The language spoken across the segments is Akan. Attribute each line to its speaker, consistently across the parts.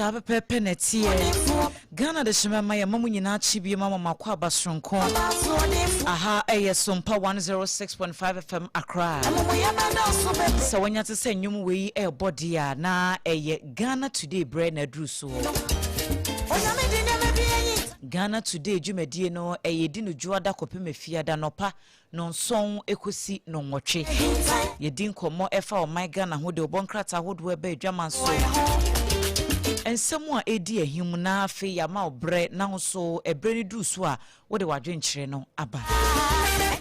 Speaker 1: Saa pɛpɛɛpɛ na ɛteɛ. Ghana de hyɛmɛ ma yɛma mu nyinaa kye bi ma mama kɔ aba soronko. Aha ɛyɛ Sompa 106.5 FM Accra. Sɛ wɔnya te sɛ nnwom wei ɛrebɔ deɛ a, na ɛyɛ Ghana Today berɛ na aduru soɔ. Ghana Today dwumadie no, ɛyɛ di no dwoada kɔpem afiada nɔpa nnɔnson kɔsi nnɔnwɔtwe. Yɛdi nkɔmmɔ ɛfa ɔman Ghana ho de ɔbɔ nkrataa ahodoɔ ɛba adwaman so. Nsɛm a ɛdi ahim, na afei yɛama wo berɛ na wo nso ɛberɛ no duru so a, wode w'adwenkyerɛ no aba.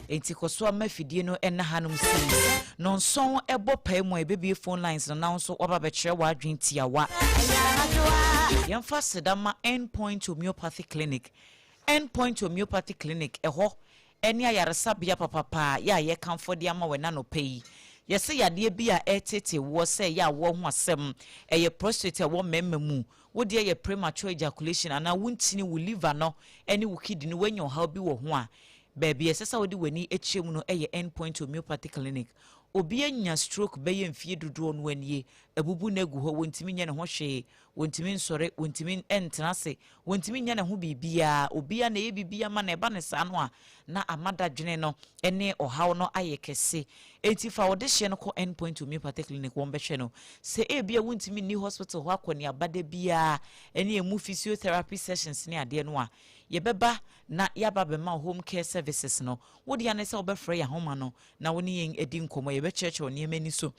Speaker 1: Enti kɔ so ama afidie no ɛna hanom sei. Nnɔnson ɛbɔ pae mu a, yɛbɛbie phone lines no na wo nso woaba bɛkyerɛ w'adwen tiawa. Yɛmfa aseda ma Endpoint Homeopathy Clinic. Endpoint Homeopathy Clinic, ɛhɔ ne ayaresabea papapa yɛ a yɛkamfo de ama wo ɛna anɔpa yi. Yɛsɛ yadeɛ bi a ɛretete woɔ, sɛ ɛyɛ awoɔ ho asɛm, ɛyɛ prostate a ɛwɔ mmarima mu, wo deɛ yɛ premature ejaculation, anaa wo ntini, wo liver no ne wo kidney no, woanya ɔhaw bi wɔ ho a, baabi a ɛsɛ sɛ wode w'ani akyerɛ mu no yɛ Endpoint Homeopathy Clinic. Obi anya stroke bɛyɛ mfie dodoɔ no anie, abubu no agu hɔ, wɔntumi nyɛ ne ho hwee, wɔntumi nsɔre, wɔntumi ntena ase, wɔntumi nyɛ ne ho biribiara, obiara na ɛyɛ biribiara ma no. Ɛba ne saa no a, na ama dadwene no ne ɔhaw no ayɛ kɛse. Enti fa wo dehyeɛ no kɔ Endpoint Homeopathy Clinic, wɔn bɛhwɛ no. Sɛ ebia wontumi nni hospital hɔ akɔneaba da biara ne emu physiotherapy sessions ne adeɛ no a, yɛbɛba na yɛaba bɛma wo home care services no. Wo deɛ ne sɛ wobɛfrɛ yɛn ahoma no na wo ne yɛn adi nkɔmmɔ, yɛbɛkyerɛkyerɛ wo nneɛma ani so,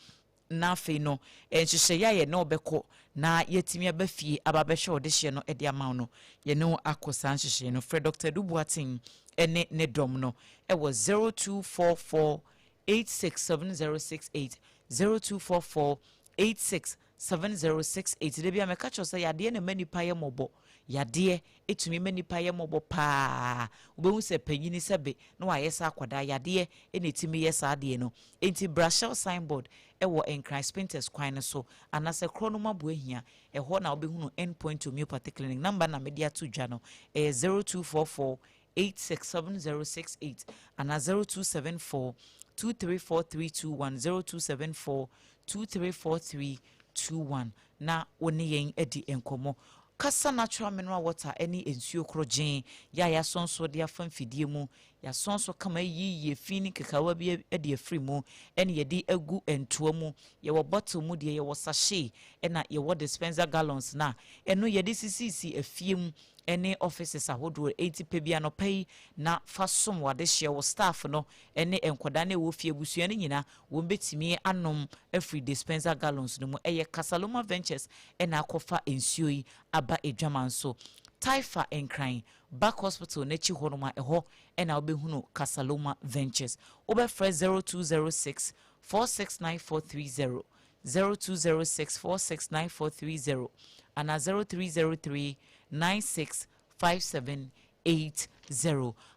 Speaker 1: na afei no nhyehyɛeɛ a yɛne wo bɛkɔ na yɛatumi aba fie aba bɛhwɛ wo dehyeɛ no de ama wo no, yɛne wo akɔ saa nhyehyɛeɛ no. Frɛ Dr. Edu Boateng ne ne dɔm no ɛwɔ 0244 867068, 0244 867068. Da bi a mɛka kyerɛ sɛ yadeɛ na ɛma nipa yɛ mmɔbɔ. Yadeɛ ɛtumi ma nipa yɛ mmɔbɔ paa. Wobɛhu sɛ panyini sɛbe na wayɛ sɛ akwadaa. Yadeɛ ɛna ɛtumi yɛ saa adeɛ no. Enti bra Shell signboard ɛwɔ Nkran Spintex kwan no so anaasɛ korɔ no mu abo ahia, ɛhɔ na wobɛhunu Endpoint Homeopathy Clinic. Number na mede ato dwa no ɛyɛ 0244 867068 anaa 0274 234321, 0274 234321, na wo ne yɛn adi nkɔmmɔ. Kasa Natural Mineral Water ne nsuo korɔgyee yɛ a yɛasɔnso de afa mfidie mu, yɛasɔnso kama, yiyie fi ne nkekawa bi de afiri mu, ɛne yɛde agu ntoa mu. Yɛwɔ bottle mu deɛ, yɛwɔ sachet, ɛna yɛwɔ dispenser gallons, na ɛno yɛde sisisi afie mu ne offices ahodoɔ. Enti pɛ bi anɔpa yi na fa som w'adehyeɛ, wo staff no ne nkwadaa no ɛwɔ fie, abusua no nyinaa, wɔn bɛtumi anom afiri dispenser gallons no mu. Ɛyɛ Casaloma Ventures ɛna akɔfa nsuo yi aba adwaman so. Taifa Nkran Back Hospital n'akyi hɔ nom a, ɛhɔ ɛna wobɛhunu Casaloma Ventures. Wobɛfrɛ 0206 469430, 0206 469430 anaa 0303 965780.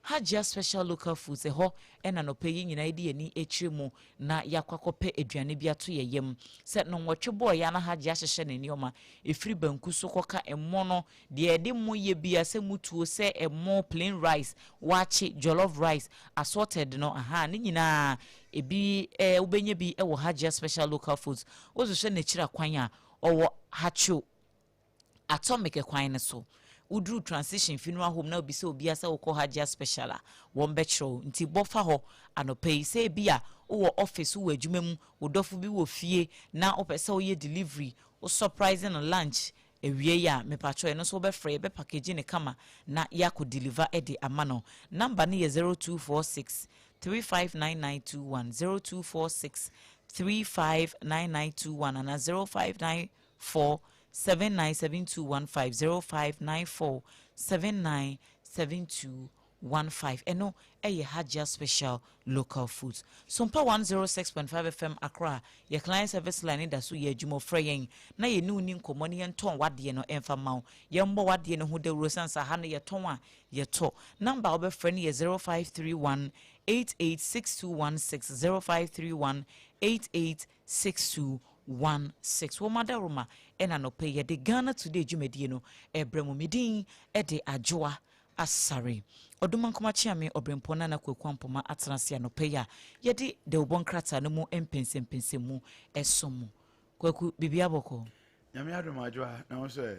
Speaker 1: Hajia Special Local Foods, ɛhɔ ɛna nɔpɛ yi nyinaa yɛde yɛni akyire mu na yɛakɔ akɔpɛ aduane bi ato yɛ yam. Sɛ nnɔnwɔtwe bɔɔ yɛ ana, Hajia ahyehyɛ ne nneɛma ɛfiri banku so kɔka ɛmo no deɛ, yɛde mo yɛ bia, sɛ mutuo, sɛ ɛmo, plain rice, waakye, jollof rice, assorted no, aha ne nyinaa ebi wobɛnya bi ɛwɔ Hajia Special Local Foods. Wohwehwɛ n'akyiri akwan a, ɔwɔ Hatcho Atomic kwan no so. Woduru Transition Funeral Home na obisa obiara sɛ wokɔ Hajia Special a, wɔn bɛkyerɛ wo. Nti bɔfa hɔ anɔpa yi. Sɛ ebi a wowɔ office, wowɔ adwuma mu, wo dɔfo bi wɔ fie na wopɛ sɛ woyɛ delivery, wo surprise no lunch awie yi a, mepatwɔ, ɛno nso wobɛfrɛ, yɛbɛ package ne kama na yɛakɔ deliver de ama no. Number no yɛ 0246 359921, 0246 359921 ana 0594 797215, 0594 797215. Ɛno ɛyɛ Hajia Special Local Foods. Sompa 106.5 FM Accra, yɛ client service line da so yɛ adwuma. Frɛ yɛn na yɛne wo ni nkɔmmɔ ne yɛntɔn wadeɛ no ɛmfa ma wo, yɛmbɔ wadeɛ no ho dawuro sansa ha no yɛtɔn a yɛtɔ. Number a wobɛfrɛ no yɛ 0531 886216, 0531 886216. Wɔn adaworoma ɛna nɔpɛ yɛde Ghana Today dwumadie no ɛbrɛ mu. Medin ɛde Adwoa Asare Ɔdoma Nkomakyeame Ɔbrɛmpɔn Nana Kwaku Ampoma atena ase anɔpɛ yi a yɛde dawubɔ nkrataa no mu mpɛnsɛmpɛnsɛmu ɛso mu. Kwaku, biribi abɔkɔ?
Speaker 2: Nyame adom adwoa na wo nso ɛ?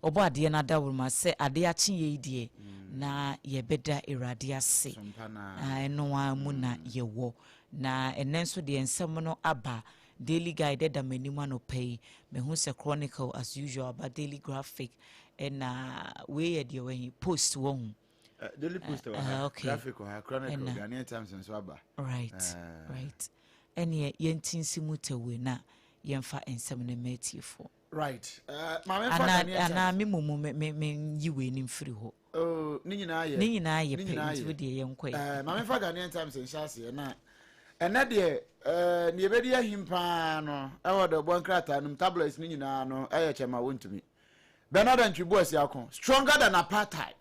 Speaker 1: Ɔbɔ adeɛ no adaworoma sɛ adeɛ akye yei deɛ na yɛbɛda Awurade ase. Ɛno ara mu na yɛwɔ. Na ɛnnɛ nso deɛ nsɛm no aba. Daily Guide ɛda m'anim anɔpa yi. Mehu sɛ Chronicle as usual aba, Daily Graphic ɛna wei yɛ deɛ wahi Post wɔ ho.
Speaker 2: Daily Post wɔ ha, Graphic wɔ ha, Chronicle, Ghanaian Times nso aba.
Speaker 1: Right, right. Ɛneɛ yɛnti nsi mu tawue na yɛmfa nsɛm no mma atiefoɔ.
Speaker 2: Right. Maame fa
Speaker 1: Anaa
Speaker 2: Ghanaian Times.
Speaker 1: anaa me mmom me me me nyi wei no mfiri hɔ.
Speaker 2: Oh, ne nyinaa yɛ.
Speaker 1: Ne nyinaa yɛ
Speaker 2: Ne
Speaker 1: pɛ
Speaker 2: nyinaa
Speaker 1: nti
Speaker 2: yɛ.
Speaker 1: wo deɛ yɛnkɔ ɛ.
Speaker 2: Maame fa Ghanaian Times nhyɛ aseɛ na ɛnɛ deɛ nea ɛbɛdi ahim paa no ɛwɔ dɛbɔ nkrataa no mu tabloids no nyinaa no ɛyɛ kyɛma wontumi. Bernard Antwi Boasiako, stronger than apartheid.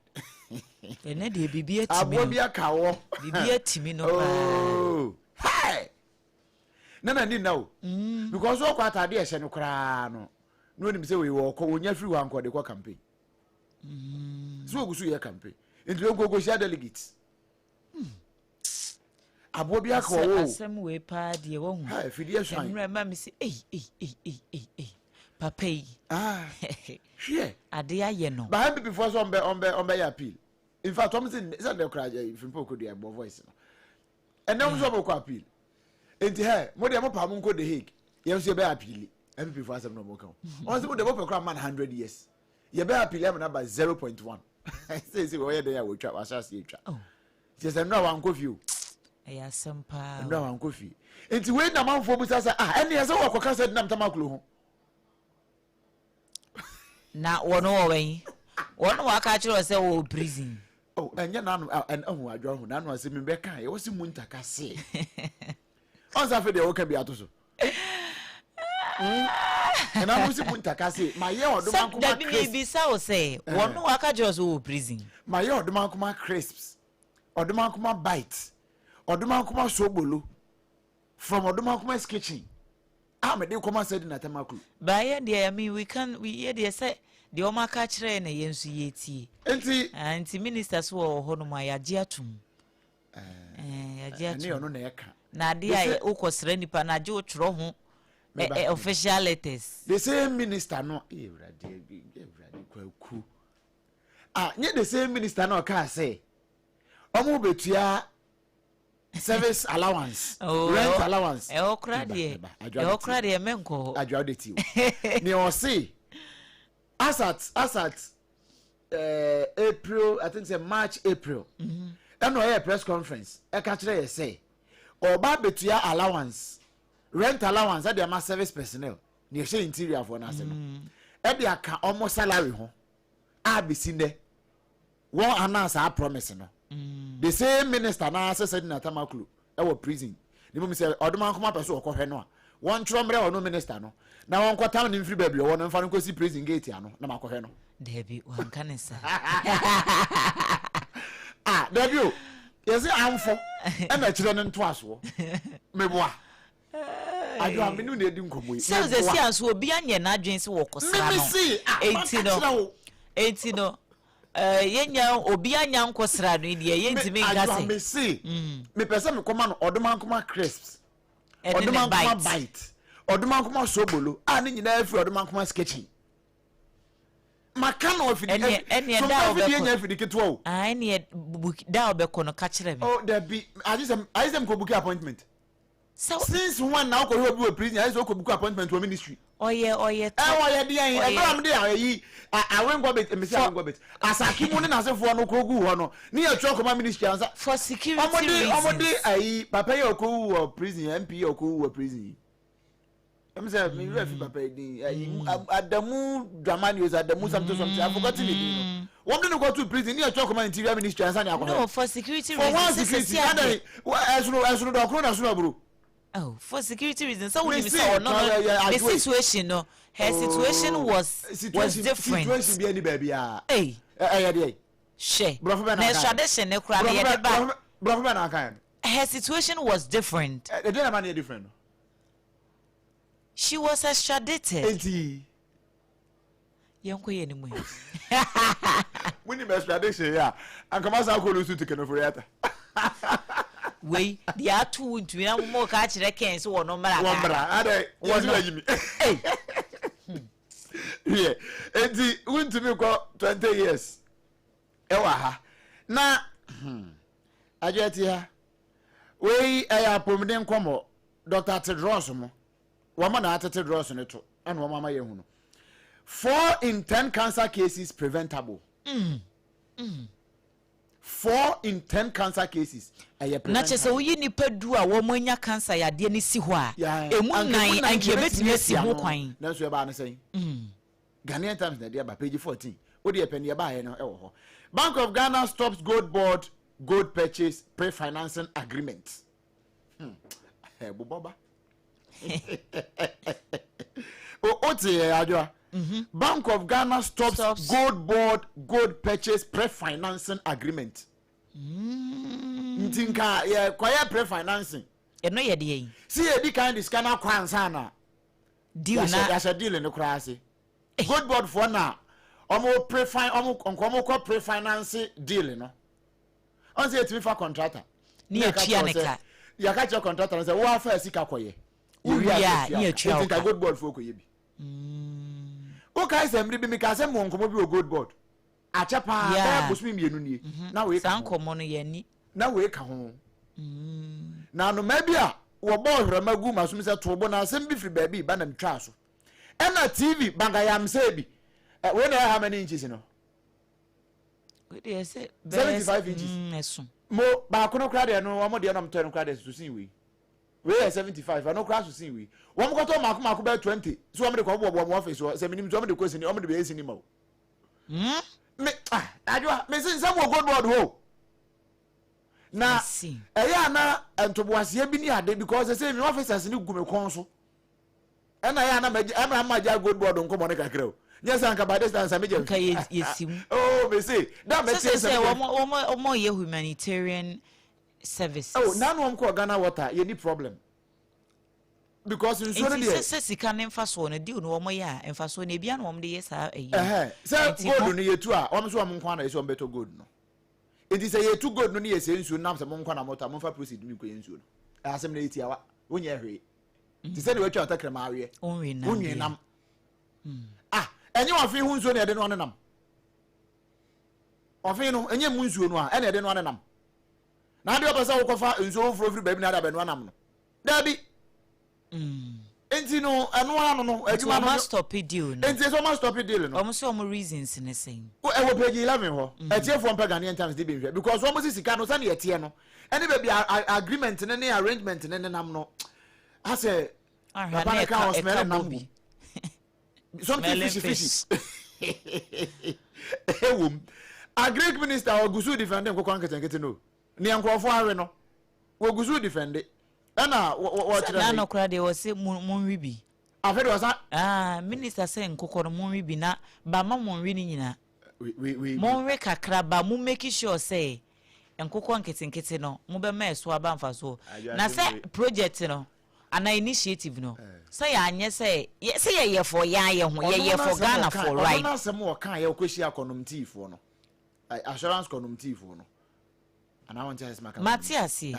Speaker 1: Ɛnɛ deɛ biribi atumi
Speaker 2: Aboa
Speaker 1: no.
Speaker 2: bi aka wɔ.
Speaker 1: Biribi atumi no paa.
Speaker 2: Oh, hey! Na n'ani nna o. Because ɔkɔ atade a ɛhyɛ no koraa no, na onim sɛ wei wɔkɔ, wɔnya firi hɔ ankɔ de kɔ campaign. So ogu so yɛ campaign. Nti wɔnkɔ kɔhyia delegates. Aboa bi aka ɔwɔ o.
Speaker 1: Asɛm wei paa deɛ wahu.
Speaker 2: Ha, afidie suan.
Speaker 1: Mmerɛ ma me sɛ ei ei ei ei ei ei papa yi.
Speaker 2: Ah, hwɛ.
Speaker 1: Ade ayɛ no.
Speaker 2: Ba NPP foɔ sɛ ɔmbɛ ɔmbɛ ɔmbɛyɛ appeal. In fact, wɔn sɛ sɛ ndɛ koraa eh, Frimpong Kodua ɛbɔ voice no. Ɛnɛ wɔn sɛ wɔn kɔ appeal. Nti hɛ, mo deɛ mo pa mo nkɔ The Hague. Yɛn nso yɛbɛyɛ appeal. NPP foɔ asɛm na wɔn ka o. Wɔn sɛ mo deɛ mo pɛ koraa man 100 years. Yɛbɛyɛ appeal ama no aba 0.1. Sɛ sɛ wɔyɛ dɛn a wɔtwa, wɔahyɛ aseɛ atwa.
Speaker 1: Oh.
Speaker 2: Kyerɛ sɛ nnora wankɔ fie o.
Speaker 1: Ɛyɛ asɛm paa.
Speaker 2: Nnora wankɔ fie. Nti wei na amanfoɔ bisa sɛ ah ɛnneɛ sɛ wɔkɔka sɛ denam tamaklo ho.
Speaker 1: Na wɔn wɔ wɛn? Wɔn waka kyerɛ sɛ wɔ prison.
Speaker 2: Oh, ɛnyɛ n'ano ɛn ɛho adwa ho n'ano asɛm mi bɛka yɛ wɔsi mu ntaka se. Ɔnsa afei deɛ wɔka bi ato so. Ɛna mo si mu ntaka se ma yɛ ɔdomankoma
Speaker 1: Dabi mi
Speaker 2: crisps.
Speaker 1: bisa wo sɛ wɔn waka kyerɛ sɛ wɔ prison.
Speaker 2: Ma yɛ ɔdomankoma crisps, ɔdomankoma bite, ɔdomankoma sobolo from ɔdomankoma's kitchen a mede kɔma sɛ di n'atamaklo.
Speaker 1: Ba yɛ deɛ, I mean, we can we yɛ deɛ sɛ deɛ wɔn aka kyerɛ yɛ na yɛn nso yɛtie.
Speaker 2: Nti.
Speaker 1: Ah, nti minister so wɔ hɔ nom a yɛagye atum. Eh, yɛagye
Speaker 2: ɛne
Speaker 1: atum.
Speaker 2: ɔno na ɛka.
Speaker 1: Na adeɛ a wokɔ srɛ nipa na agye wotwerɛ ho official letters.
Speaker 2: The same minister no, eh, Awurade, Awurade kwaku. Ah, nye the same minister no ɔkaa sɛ ɔmo betua service allowance,
Speaker 1: Oh,
Speaker 2: rent allowance.
Speaker 1: Ɛhɔ kora deɛ, ɛhɔ kora deɛ mɛnkɔ hɔ.
Speaker 2: Adwa de ti o. Nea ɔse as at April, I think say March, April. Ɛna ɔyɛ press conference ɛka kyerɛ yɛ sɛ ɔba betua allowance, rent allowance ɛde ama service personnel nea ɛhyɛ interior foɔ n'ase no ɛde aka ɔmo salary ho a besi nnɛ wɔn announce saa promise no. The same minister na asɛ sɛ dina tamaklo ɛwɔ prison ne mu sɛ ɔdomankoma pɛ so ɔkɔhwɛ no a wɔntwerɛ mmerɛ ɔno minister no na wɔnkɔtam ne mfiri baabi ɔwɔ no mfa no nkɔsi prison gate ano na makɔhwɛ no.
Speaker 1: Dabi, wanka ne saa.
Speaker 2: Ah, dabi o, yɛsɛ amfo ɛna kyerɛ no ntoasoɔ meboa adwo a mene na edi nkɔmmɔ yi.
Speaker 1: Sɛ sɛ si anso obi anyɛ n'adwene sɛ wɔkɔsra no.
Speaker 2: Mimi si ah
Speaker 1: enti
Speaker 2: maka kyerɛ
Speaker 1: no
Speaker 2: wo.
Speaker 1: Enti no yɛnya obi anya nkɔsra no deɛ yɛntumi nka
Speaker 2: adwo a
Speaker 1: sɛ
Speaker 2: me se mepɛ sɛ mekɔma no ɔdomankoma crisps,
Speaker 1: ɛne ne
Speaker 2: ɔdomankoma
Speaker 1: bite.
Speaker 2: Bite, ɔdomankoma sobolo a ne nyinaa firi ɔdomankoma's kitchen. Maka no afidi
Speaker 1: Ɛneɛ
Speaker 2: so
Speaker 1: da a
Speaker 2: mpa afidie
Speaker 1: wobɛkɔ-
Speaker 2: nya afidi ketewa o.
Speaker 1: Ah, ɛneɛ da a wobɛkɔ no ka kyerɛ me.
Speaker 2: Oh, dabi, agye sɛ mekɔ book appointment.
Speaker 1: Sɛ
Speaker 2: Since when na wokɔhwɛ obi wɔ prison agye sɛ wokɔ book appointment wɔ ministry?
Speaker 1: Ɔyɛ
Speaker 2: ɛ wɔyɛ deɛn?
Speaker 1: Ɔyɛ-
Speaker 2: ɛberɛ a mede ayi awenkɔbet mesi awenkɔbet asake mu ne n'asefoɔ no kɔguu hɔ no ne yɛtwerɛ kɔma ministry ansa
Speaker 1: For security
Speaker 2: ɔmode
Speaker 1: reasons.
Speaker 2: Ɔmode ayi papa yi a ɔkɔwu wɔ prison, MP yi a ɔkɔwu wɔ prison yi, ɛm sɛ mewura fi papa yi din ayi Adamu Dramani o sɛ Adamu something something, I forgotten ne din no, wɔn de no kɔto prison ne yɛtwerɛ kɔma interior ministry ansa ne akɔhwɛ.
Speaker 1: No, for security
Speaker 2: For one
Speaker 1: reasons.
Speaker 2: security
Speaker 1: Sɛ
Speaker 2: adan ɛsono dɔkono na ɛsono aburo.
Speaker 1: Oh, for security reasons. So when you
Speaker 2: Me
Speaker 1: say
Speaker 2: see,
Speaker 1: oh no no,
Speaker 2: yeah,
Speaker 1: the
Speaker 2: I do it.
Speaker 1: situation no, her situation was different.
Speaker 2: Situation bi ani baabi a
Speaker 1: Hey,
Speaker 2: ɛyɛ deɛ
Speaker 1: hwɛ.
Speaker 2: Borɔfo bɛ na
Speaker 1: Na
Speaker 2: aka yɛ.
Speaker 1: extradition ne kora no yɛde ba.
Speaker 2: Borɔfo bɛ na aka yɛ no.
Speaker 1: Her situation was different.
Speaker 2: Ɛdeɛ na ma ne yɛ different no?
Speaker 1: She was extradited.
Speaker 2: Enti
Speaker 1: Yɛnkɔ yɛ ne mu yi.
Speaker 2: Munim extradition yɛ a anka ma san kɔ lusu to Ken Ofori-Atta.
Speaker 1: Wei deɛ ato wo ntumi na mo ka kyerɛ Ken sɛ wɔn mmra.
Speaker 2: Wɔn mmra adɛ yɛn nso yɛ yi mi.
Speaker 1: Hey.
Speaker 2: Yɛ eti wuntumi kɔ 20 years ɛwɔ ha na adwa ti ha. Wei ɛyɛ apɔmuden nkɔmɔ. Dr Tedros mo wɔn na atete dross no to ɛna wɔn ama yɛn hu no, 4 in 10 cancer cases preventable. 4 in 10 cancer cases ɛyɛ
Speaker 1: preventable. Na kyerɛ sɛ woyi nipa 10 a wɔn anya cancer yadeɛ no si hɔ a, emu nan anka ebetumi asi ho kwan.
Speaker 2: Nanso ɛbaa no sɛn? Ghanaian Times na ɛde aba, page 14. O deɛ pɛ ne ɛbaayɛ no ɛwɔ hɔ. Bank of Ghana stops Gold Board gold purchase pre-financing agreement. Ɛbobɔ ba o te yɛ adwoa. Bank of Ghana stops,
Speaker 1: Stops.
Speaker 2: Gold Board gold purchase pre-financing agreement. Nti nka yɛ kɔyɛ pre-financing.
Speaker 1: Ɛno yɛ deɛ yi?
Speaker 2: Si yɛ di kan de sika no akɔ ansa na
Speaker 1: deal na
Speaker 2: yɛahyɛ deal no koraa ase. Gold Board foɔ na ɔmo pre-fin ɔmo nka ɔmo kɔ pre-finance deal no. Ɔn sɛ yɛtumi fa contractor
Speaker 1: Ne yɛtua ne ka.
Speaker 2: Yɛka kyerɛ contractor no sɛ wɔafa sika kɔyɛ.
Speaker 1: Wowie a, ne yɛtua wo
Speaker 2: nti nka
Speaker 1: ka.
Speaker 2: Gold Board foɔ kɔyɛ bi. Wokae sɛ mmere bi meka sɛ mmɔ nkɔmmɔ bi wɔ Gold Board akyɛ paa, bɛyɛ bosome 2 nie, na wei ka
Speaker 1: saa
Speaker 2: ho.
Speaker 1: Nkɔmmɔ no yɛni.
Speaker 2: Na wei ka ho na anomaa bi a wɔbɔɔ hwerɛma gu masom sɛ too bo na asɛm bi firi baabi ba nam twaa so. Ɛna TV bankayamsɛ bi. Wei na ɛyɛ how many inches no?
Speaker 1: Wei deɛ sɛ
Speaker 2: 75 inches.
Speaker 1: Ɛso.
Speaker 2: Mo baako no koraa deɛ no, wɔn deɛ nom tɔ no koraa deɛ so sin wei. Wei yɛ 75, ɛno koraa so sin wei. Wɔn kɔtɔ mako mako bɛyɛ 20 so wɔn de kɔ bɔ wɔn office hɔ sɛ minim so wɔn de kɔ sini, wɔn de bɛyɛ cinema o. Me ah, adwoa, me si nsɛm wɔ Gold Board hɔ na
Speaker 1: I see.
Speaker 2: Ɛyɛ ana ntoboaseɛ bi ne ade because ɛsɛ mi officers ne gu me kɔn so, ɛna ɛyɛ ana mɛgye ɛna ama gya Gold Board nkɔmɔ ne kakra o. Nyɛ sɛ anka by this time sɛ megya.
Speaker 1: Nka yɛsi mu.
Speaker 2: Oh, me se da
Speaker 1: sɛ
Speaker 2: mɛtie
Speaker 1: sɛ
Speaker 2: sɛ
Speaker 1: wɔn yɛ humanitarian services.
Speaker 2: Oh, nanu wɔn kɔ Ghana Water, yɛ ni problem because nsuo no
Speaker 1: nti
Speaker 2: deɛ
Speaker 1: sɛ sika ne mfasoɔ no, deal no wɔn yɛ a, mfasoɔ no ebia na wɔn de yɛ saa ɛyi no.
Speaker 2: Ɛhɛ sɛ
Speaker 1: Nti
Speaker 2: gold no yɛtu a, wɔn nso wɔn nkwa na yɛ sɛ wɔn bɛtɔ gold no. Nti sɛ yɛtu gold no ne yɛsɛ nsuo nam sɛ mo nkwa na motɔ a, momfa proceed mi nkɔyɛ nsuo no. Asɛm no yɛ tiawa, wonyɛ hwee te sɛ deɛ watwa ɔtɛkrɛma aweɛ.
Speaker 1: Wonwe nam
Speaker 2: wonwe
Speaker 1: deɛ.
Speaker 2: Nam ah, ɛnyɛ ɔfe ho nsuo na yɛde no ane nam. Ɔfe no ɛnyɛ mu nsuo no a ɛna yɛde no ane nam na adeɛ ɔpɛ sɛ wokɔfa nsuo foforɔ firi baabi na ade abɛnoa nam no, daabi. Nti no ɛno ano no
Speaker 1: nti
Speaker 2: adwuma
Speaker 1: wɔn
Speaker 2: no
Speaker 1: astop deal no.
Speaker 2: Nti sɛ ɔma stop deal no.
Speaker 1: Wɔn sɛ wɔn reasons ne sɛn?
Speaker 2: Ɛwɔ page 11 hɔ. Ɛtiefoɔ mpɛ Ghanaian Times de bi nhwɛ because wɔn si sika no sɛdeɛ ɛteɛ no ɛne baabi agreement ne ne arrangement ne nenam no asɛ
Speaker 1: ahwɛ
Speaker 2: papa
Speaker 1: na
Speaker 2: ne ka
Speaker 1: ɛka
Speaker 2: ɔsmɛlɛ
Speaker 1: ɛka
Speaker 2: nam
Speaker 1: bɔ bi
Speaker 2: something
Speaker 1: smelling
Speaker 2: fishy fishy ɛwɔ mu. Agric minister ɔgu so defend nkokɔ nketenkete no nea nkurɔfoɔ awe no, wɔgu so defend ɛna wɔkyerɛ
Speaker 1: n'ano
Speaker 2: no.
Speaker 1: koraa deɛ wɔsɛ mo monwe bi.
Speaker 2: Afei de ɔsa
Speaker 1: Ah, minister sɛ nkokɔ no monwe bi na ba ma monwe ne nyinaa.
Speaker 2: Wei wei.
Speaker 1: Monwe kakra ba mo make sure sɛ nkokɔ nketenkete no mobɛma ɛso aba mfasoɔ.
Speaker 2: Adwo
Speaker 1: na
Speaker 2: asɛm
Speaker 1: sɛ
Speaker 2: wei.
Speaker 1: Project no anaa initiative no sɛ yɛanyɛ sɛ sɛ yɛyɛ for yɛn ayɛ ho, yɛyɛ for Ghana for right.
Speaker 2: Ɔno n'asɛm wɔ kan yɛ ɔkɔhyia kɔnɔmtiifoɔ no, assurance kɔnɔmtiifoɔ no anaa wɔn ti asɛm aka.
Speaker 1: Mate aseɛ.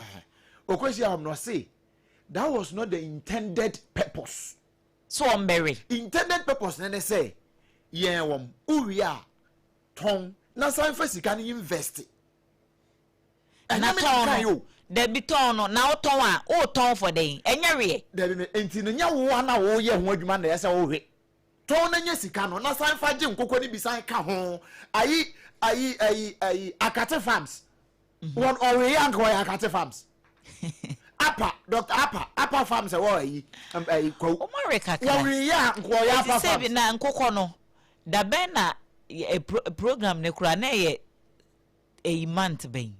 Speaker 2: Ɔkɔhyia hɔ no, ɔse that was not the intended purpose.
Speaker 1: So ɔmbɛwe.
Speaker 2: Intended purpose ne sɛ yɛn wɔm wowie a, tɔn na san fa sika no invest.
Speaker 1: Na
Speaker 2: Ɛnyɛ me
Speaker 1: tɔn
Speaker 2: kan
Speaker 1: no
Speaker 2: o.
Speaker 1: Dabi, tɔn no na wotɔn a, wotɔn for den? Ɛnyɛ weɛ.
Speaker 2: Dabi, me nti no nyɛ wo a na woyɛ ho adwuma na ɛsɛ wohwe tɔn na nye sika no na san fa gye nkokɔ no bi san ka ho. Ayi ayi ayi ayi, Akate Farms wɔn ɔwe yɛ anka wɔyɛ Akate Farms apa Dr apa apa farms ɛwɔ ayi ayi Kwawu.
Speaker 1: Wɔn awe kakra.
Speaker 2: Wɔwe yɛ a nka wɔyɛ
Speaker 1: nti
Speaker 2: apa
Speaker 1: sɛ bi
Speaker 2: farms.
Speaker 1: Na nkokɔ no dabɛn na program ne koraa na ɛyɛ ɛyi month bɛn?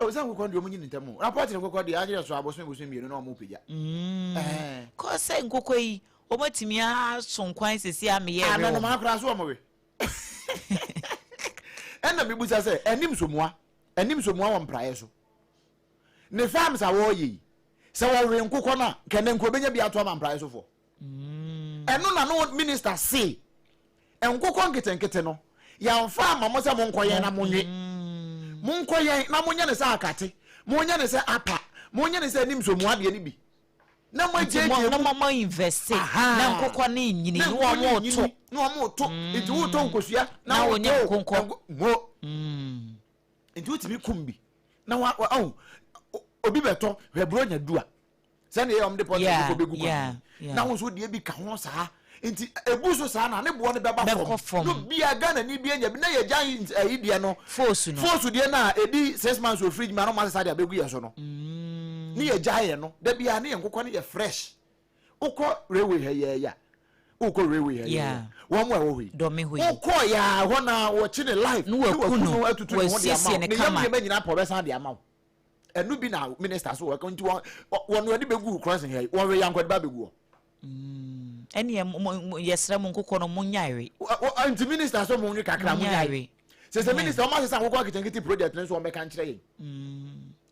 Speaker 2: O sɛ nkokɔ no deɛ ɔmo nyi ne ntɛm o, na pɔtene nkokɔ deɛ agyerɛ so abosome 2 bosome na ɔmo pagya. Ɛɛ.
Speaker 1: Kɔ sɛ nkokɔ yi wɔn atumi aso nkwan sisi ameyɛ ɛwɛ
Speaker 2: ananoma
Speaker 1: wɔn.
Speaker 2: Akora so ɔmo we. Ɛna mibusa sɛ anim somoa anim somoa wɔ mpraeɛ so ne farms a wɔreyɛ yi, sɛ wɔwe nkokɔ no a, kɛnɛ nka obɛnya bi ato ama mpraeɛ sofoɔ. Ɛno na no minister se nkokɔ nketenkete no yɛmfa ama mo sɛ monkɔ yɛn na monwe, monkɔ yɛn na monyɛ ne sɛ akate, monyɛ ne sɛ apa, monyɛ ne sɛ anim somoa deɛ no bi. Na mo
Speaker 1: Nti
Speaker 2: agyaagyaa
Speaker 1: mo na
Speaker 2: mu.
Speaker 1: mo mo invest na nkokɔ no nyini
Speaker 2: na
Speaker 1: na
Speaker 2: nkokɔ no
Speaker 1: wɔn
Speaker 2: nyini
Speaker 1: to
Speaker 2: na wɔn to. Nti wotɔ nkosua na
Speaker 1: Na wɔnyɛ
Speaker 2: wotɔ
Speaker 1: nkonkɔ.
Speaker 2: Mo nti wotumi kum bi na wa wa ɔho obi bɛtɔ hwɛ buronya du a sɛnea ɛyɛ wɔn de pɔtɛ nkokɔ bɛgu kwan na wɔn nso deɛ bi ka ho saa, nti ebu so saa na ne boɔ no bɛba
Speaker 1: Bɛkɔ fam.
Speaker 2: No bia Ghana ni bi anya bi na yɛ gya ayi deɛ no
Speaker 1: Foosu no.
Speaker 2: Foosu deɛ no a edi 6 months wɔ fridge mu a na wɔn asesa de abɛgu yɛ so no ne yɛ gya yɛ no da bia ne yɛ nkokɔ no yɛ fresh. Wokɔ railway ha yɛ ya, wokɔ railway ha yɛ wɔn mu a ɛwɔ hɔ yi
Speaker 1: Dɔme hɔ yi.
Speaker 2: Wokɔ yɛ hɔ na wɔkye ne live
Speaker 1: Na waku no,
Speaker 2: atutu ne ho de ama
Speaker 1: wasiesie
Speaker 2: wo
Speaker 1: ne
Speaker 2: ne yam
Speaker 1: kama.
Speaker 2: Nneɛma nyinaa pɔ ɔbɛsan de ama wo. Ɛno bi na minister so wɔka nti wɔn wɔn wɔde bɛgu crossing ha yi, wɔn wɛ yankɔde ba bɛgu hɔ.
Speaker 1: Ɛneɛ yɛsrɛ mo, nkokɔ no monyae.
Speaker 2: Nti minister so mo nwe kakra mo
Speaker 1: Monyae.
Speaker 2: nyae sɛ minister wɔn asesa akokɔ nketenkete project no nso wɔn bɛka nkyerɛ yɛn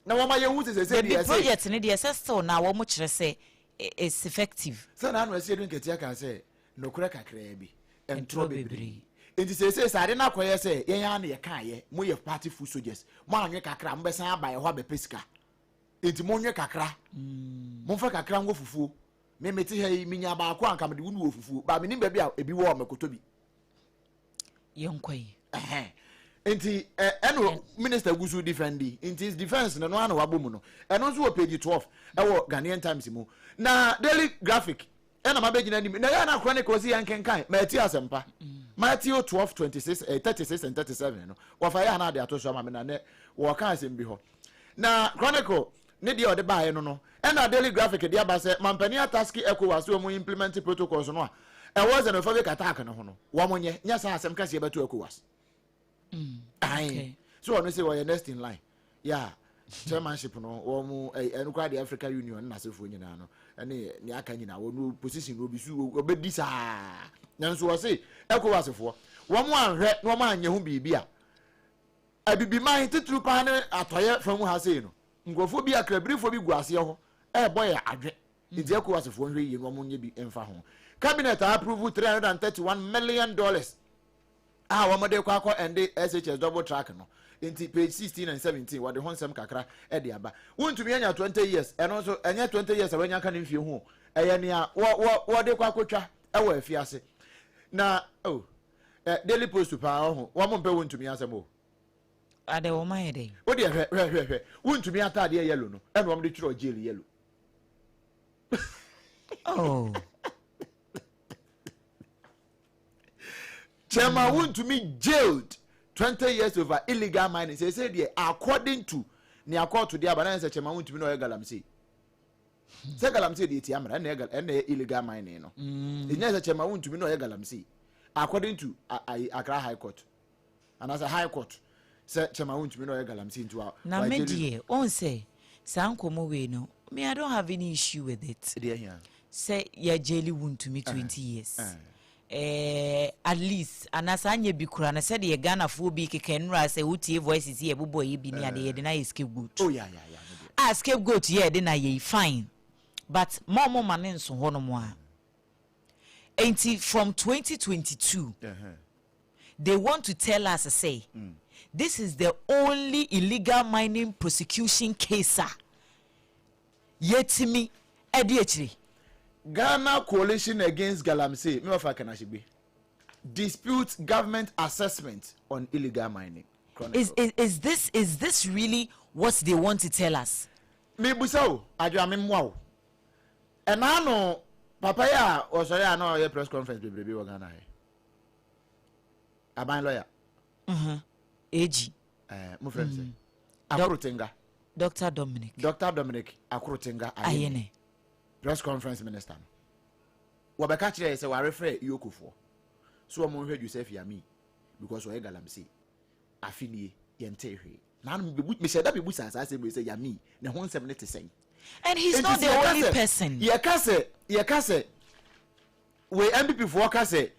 Speaker 2: na wɔn ayɛ hu sɛ
Speaker 1: Dabi,
Speaker 2: deɛ sɛ
Speaker 1: project no deɛ, sɛ still na wɔn kyerɛ sɛ it's effective.
Speaker 2: Sɛ na ano ɛsɛ edu nketewa kan sɛ nokorɛ kakraa bi
Speaker 1: ntorɔ
Speaker 2: ntorɔ bebree. Nti sɛ ade no akɔyɛ sɛ yɛn ara na yɛka yɛ mo yɛ party foot soldiers, mo anwe kakra, mo bɛsan aba yɛ hɔ abɛpɛ sika, nti mo nwe kakra, momfa kakra nwɔ fufuo. Me mete ha yi, menya baako a nka mede wo nu wɔ fufuo ba, menim baabi a ebi wɔ a mɛkɔtɔ bi.
Speaker 1: Yɛnkɔ yi.
Speaker 2: Ɛhɛn. Nti ɛno minister gu so defend yi, nti defence no no ano wabɔ mu no, ɛno nso wɔ page 12 ɛwɔ Ghanaian Times mu. Na Daily Graphic ɛna ma bɛgyina anim na yɛn akora ne kɔsi yɛn kenkan Matthew asɛmpa, Matthew 12 26 36 and 37 no wɔfa yɛ ana ade ato so ama me na nɛ wɔka asɛm bi hɔ. Na Chronicle ne deɛ ɔde baeɛ no, ɛna Daily Graphic de aba sɛ mampanin atask ECOWAS sɛ wɔn implement protocols no a ɛwɔ xenophobic attack no ho no, wɔn nyɛ nyɛ saa asɛm kɛseɛ bɛto ECOWAS. Ayi so ɔno sɛ ɔyɛ next in line yeah chairmanship no wɔn ɛno koraa de Africa Union ne n'asefoɔ nyinaa no ɛne nea aka nyinaa wɔn position no obi so ɔbɛdi saa, nanso wɔse ECOWAS foɔ wɔn anhwɛ na wɔn anyɛ ho biribi a abibiman titiri paa ne atɔyɛ fam ha sei no, nkurɔfoɔ bi akrabirifoɔ bi gu aseɛ hɔ ɛrebɔ yɛ adwe. Nti ECOWAS foɔ nhwɛ yie na wɔn nyɛ bi mfa ho. Cabinet approve $331 million a wɔn de kɔ akɔ ɛnde SHS double track no. Nti page 16 and 17 wɔde ho nsɛm kakra ɛde aba. Wontumi anya 20 years, ɛno nso ɛnyɛ 20 years a wɔanya ka ne mfie ho, ɛyɛ nea wɔ wɔ wɔde kɔ akɔtwa ɛwɔ afiase. Na oh, Daily Post paa ɔho wɔn mpɛ Wontumi asɛm o.
Speaker 1: Ade wɔn ayɛ dɛ.
Speaker 2: O deɛ, hwɛ hwɛ hwɛ hwɛ, Wontumi ataadeɛ yellow no ɛna wɔn de twerɛ jail yellow.
Speaker 1: Oh.
Speaker 2: Chairman Wontumi jailed 20 years over illegal mining. Sɛ deɛ according to nea court de aba na yɛ sɛ Chairman Wontumi na ɔyɛ galamsey, sɛ galamsey deɛ tia mmara, ɛna ɛyɛ illegal mining no. Ɛnyɛ sɛ Chairman Wontumi na ɔyɛ galamsey according to Accra High Court anaasɛ High Court sɛ Chairman Wontumi na ɔyɛ galamsey nti wa
Speaker 1: Na me deɛ ɔn sɛ saa nkɔmɔ wei no, me, I don't have any issue with it.
Speaker 2: Deɛ hia.
Speaker 1: Sɛ yɛjaili Wontumi 20 years at least anaasɛ anyɛ bi kora no, sɛdeɛ Ghanafoɔ bi keka nnura sɛ wotie voices yi ɛbobɔ yɛ bi ne ade yɛde no ayɛ scapegoat.
Speaker 2: Oh yeah, no deɛ.
Speaker 1: A scapegoat yɛ yɛde no ayɛ yi, fine, but ma ɔmo ma ne nso hɔ nom a nti from 2022 they want to tell us say this is the only illegal mining prosecution case a yɛtumi ɛde akyire.
Speaker 2: Ghana Coalition Against Galamsey, mi wɔfa Kanashigbe, dispute government assessment on illegal mining. Chronicle.
Speaker 1: Is this really what they want to tell us?
Speaker 2: Mebusa o, adwo ame mmoa o. Ɛna no papa yi a ɔsɔre a na ɔyɛ press conference bebrebe wɔ Ghana ha, aban lawyer.
Speaker 1: AG.
Speaker 2: Mo frɛ no sɛ Akorotenga.
Speaker 1: Dr Dominic.
Speaker 2: Dr Dominic Akorotenga Ayene.
Speaker 1: Ayene.
Speaker 2: Press conference minister no, wɔbɛka kyerɛ yɛ sɛ wɔarefrɛ EOCOfoɔ so wɔn nhwɛ Joseph Yami because ɔyɛ galamsey. Afe nie yɛntee hwee. Nanom mehyɛ da bebu saa asɛm wei sɛ Yami ne ho nsɛm ne te sɛn.
Speaker 1: And he's not the only person.
Speaker 2: Yɛka sɛ wei NPP foɔ ka sɛ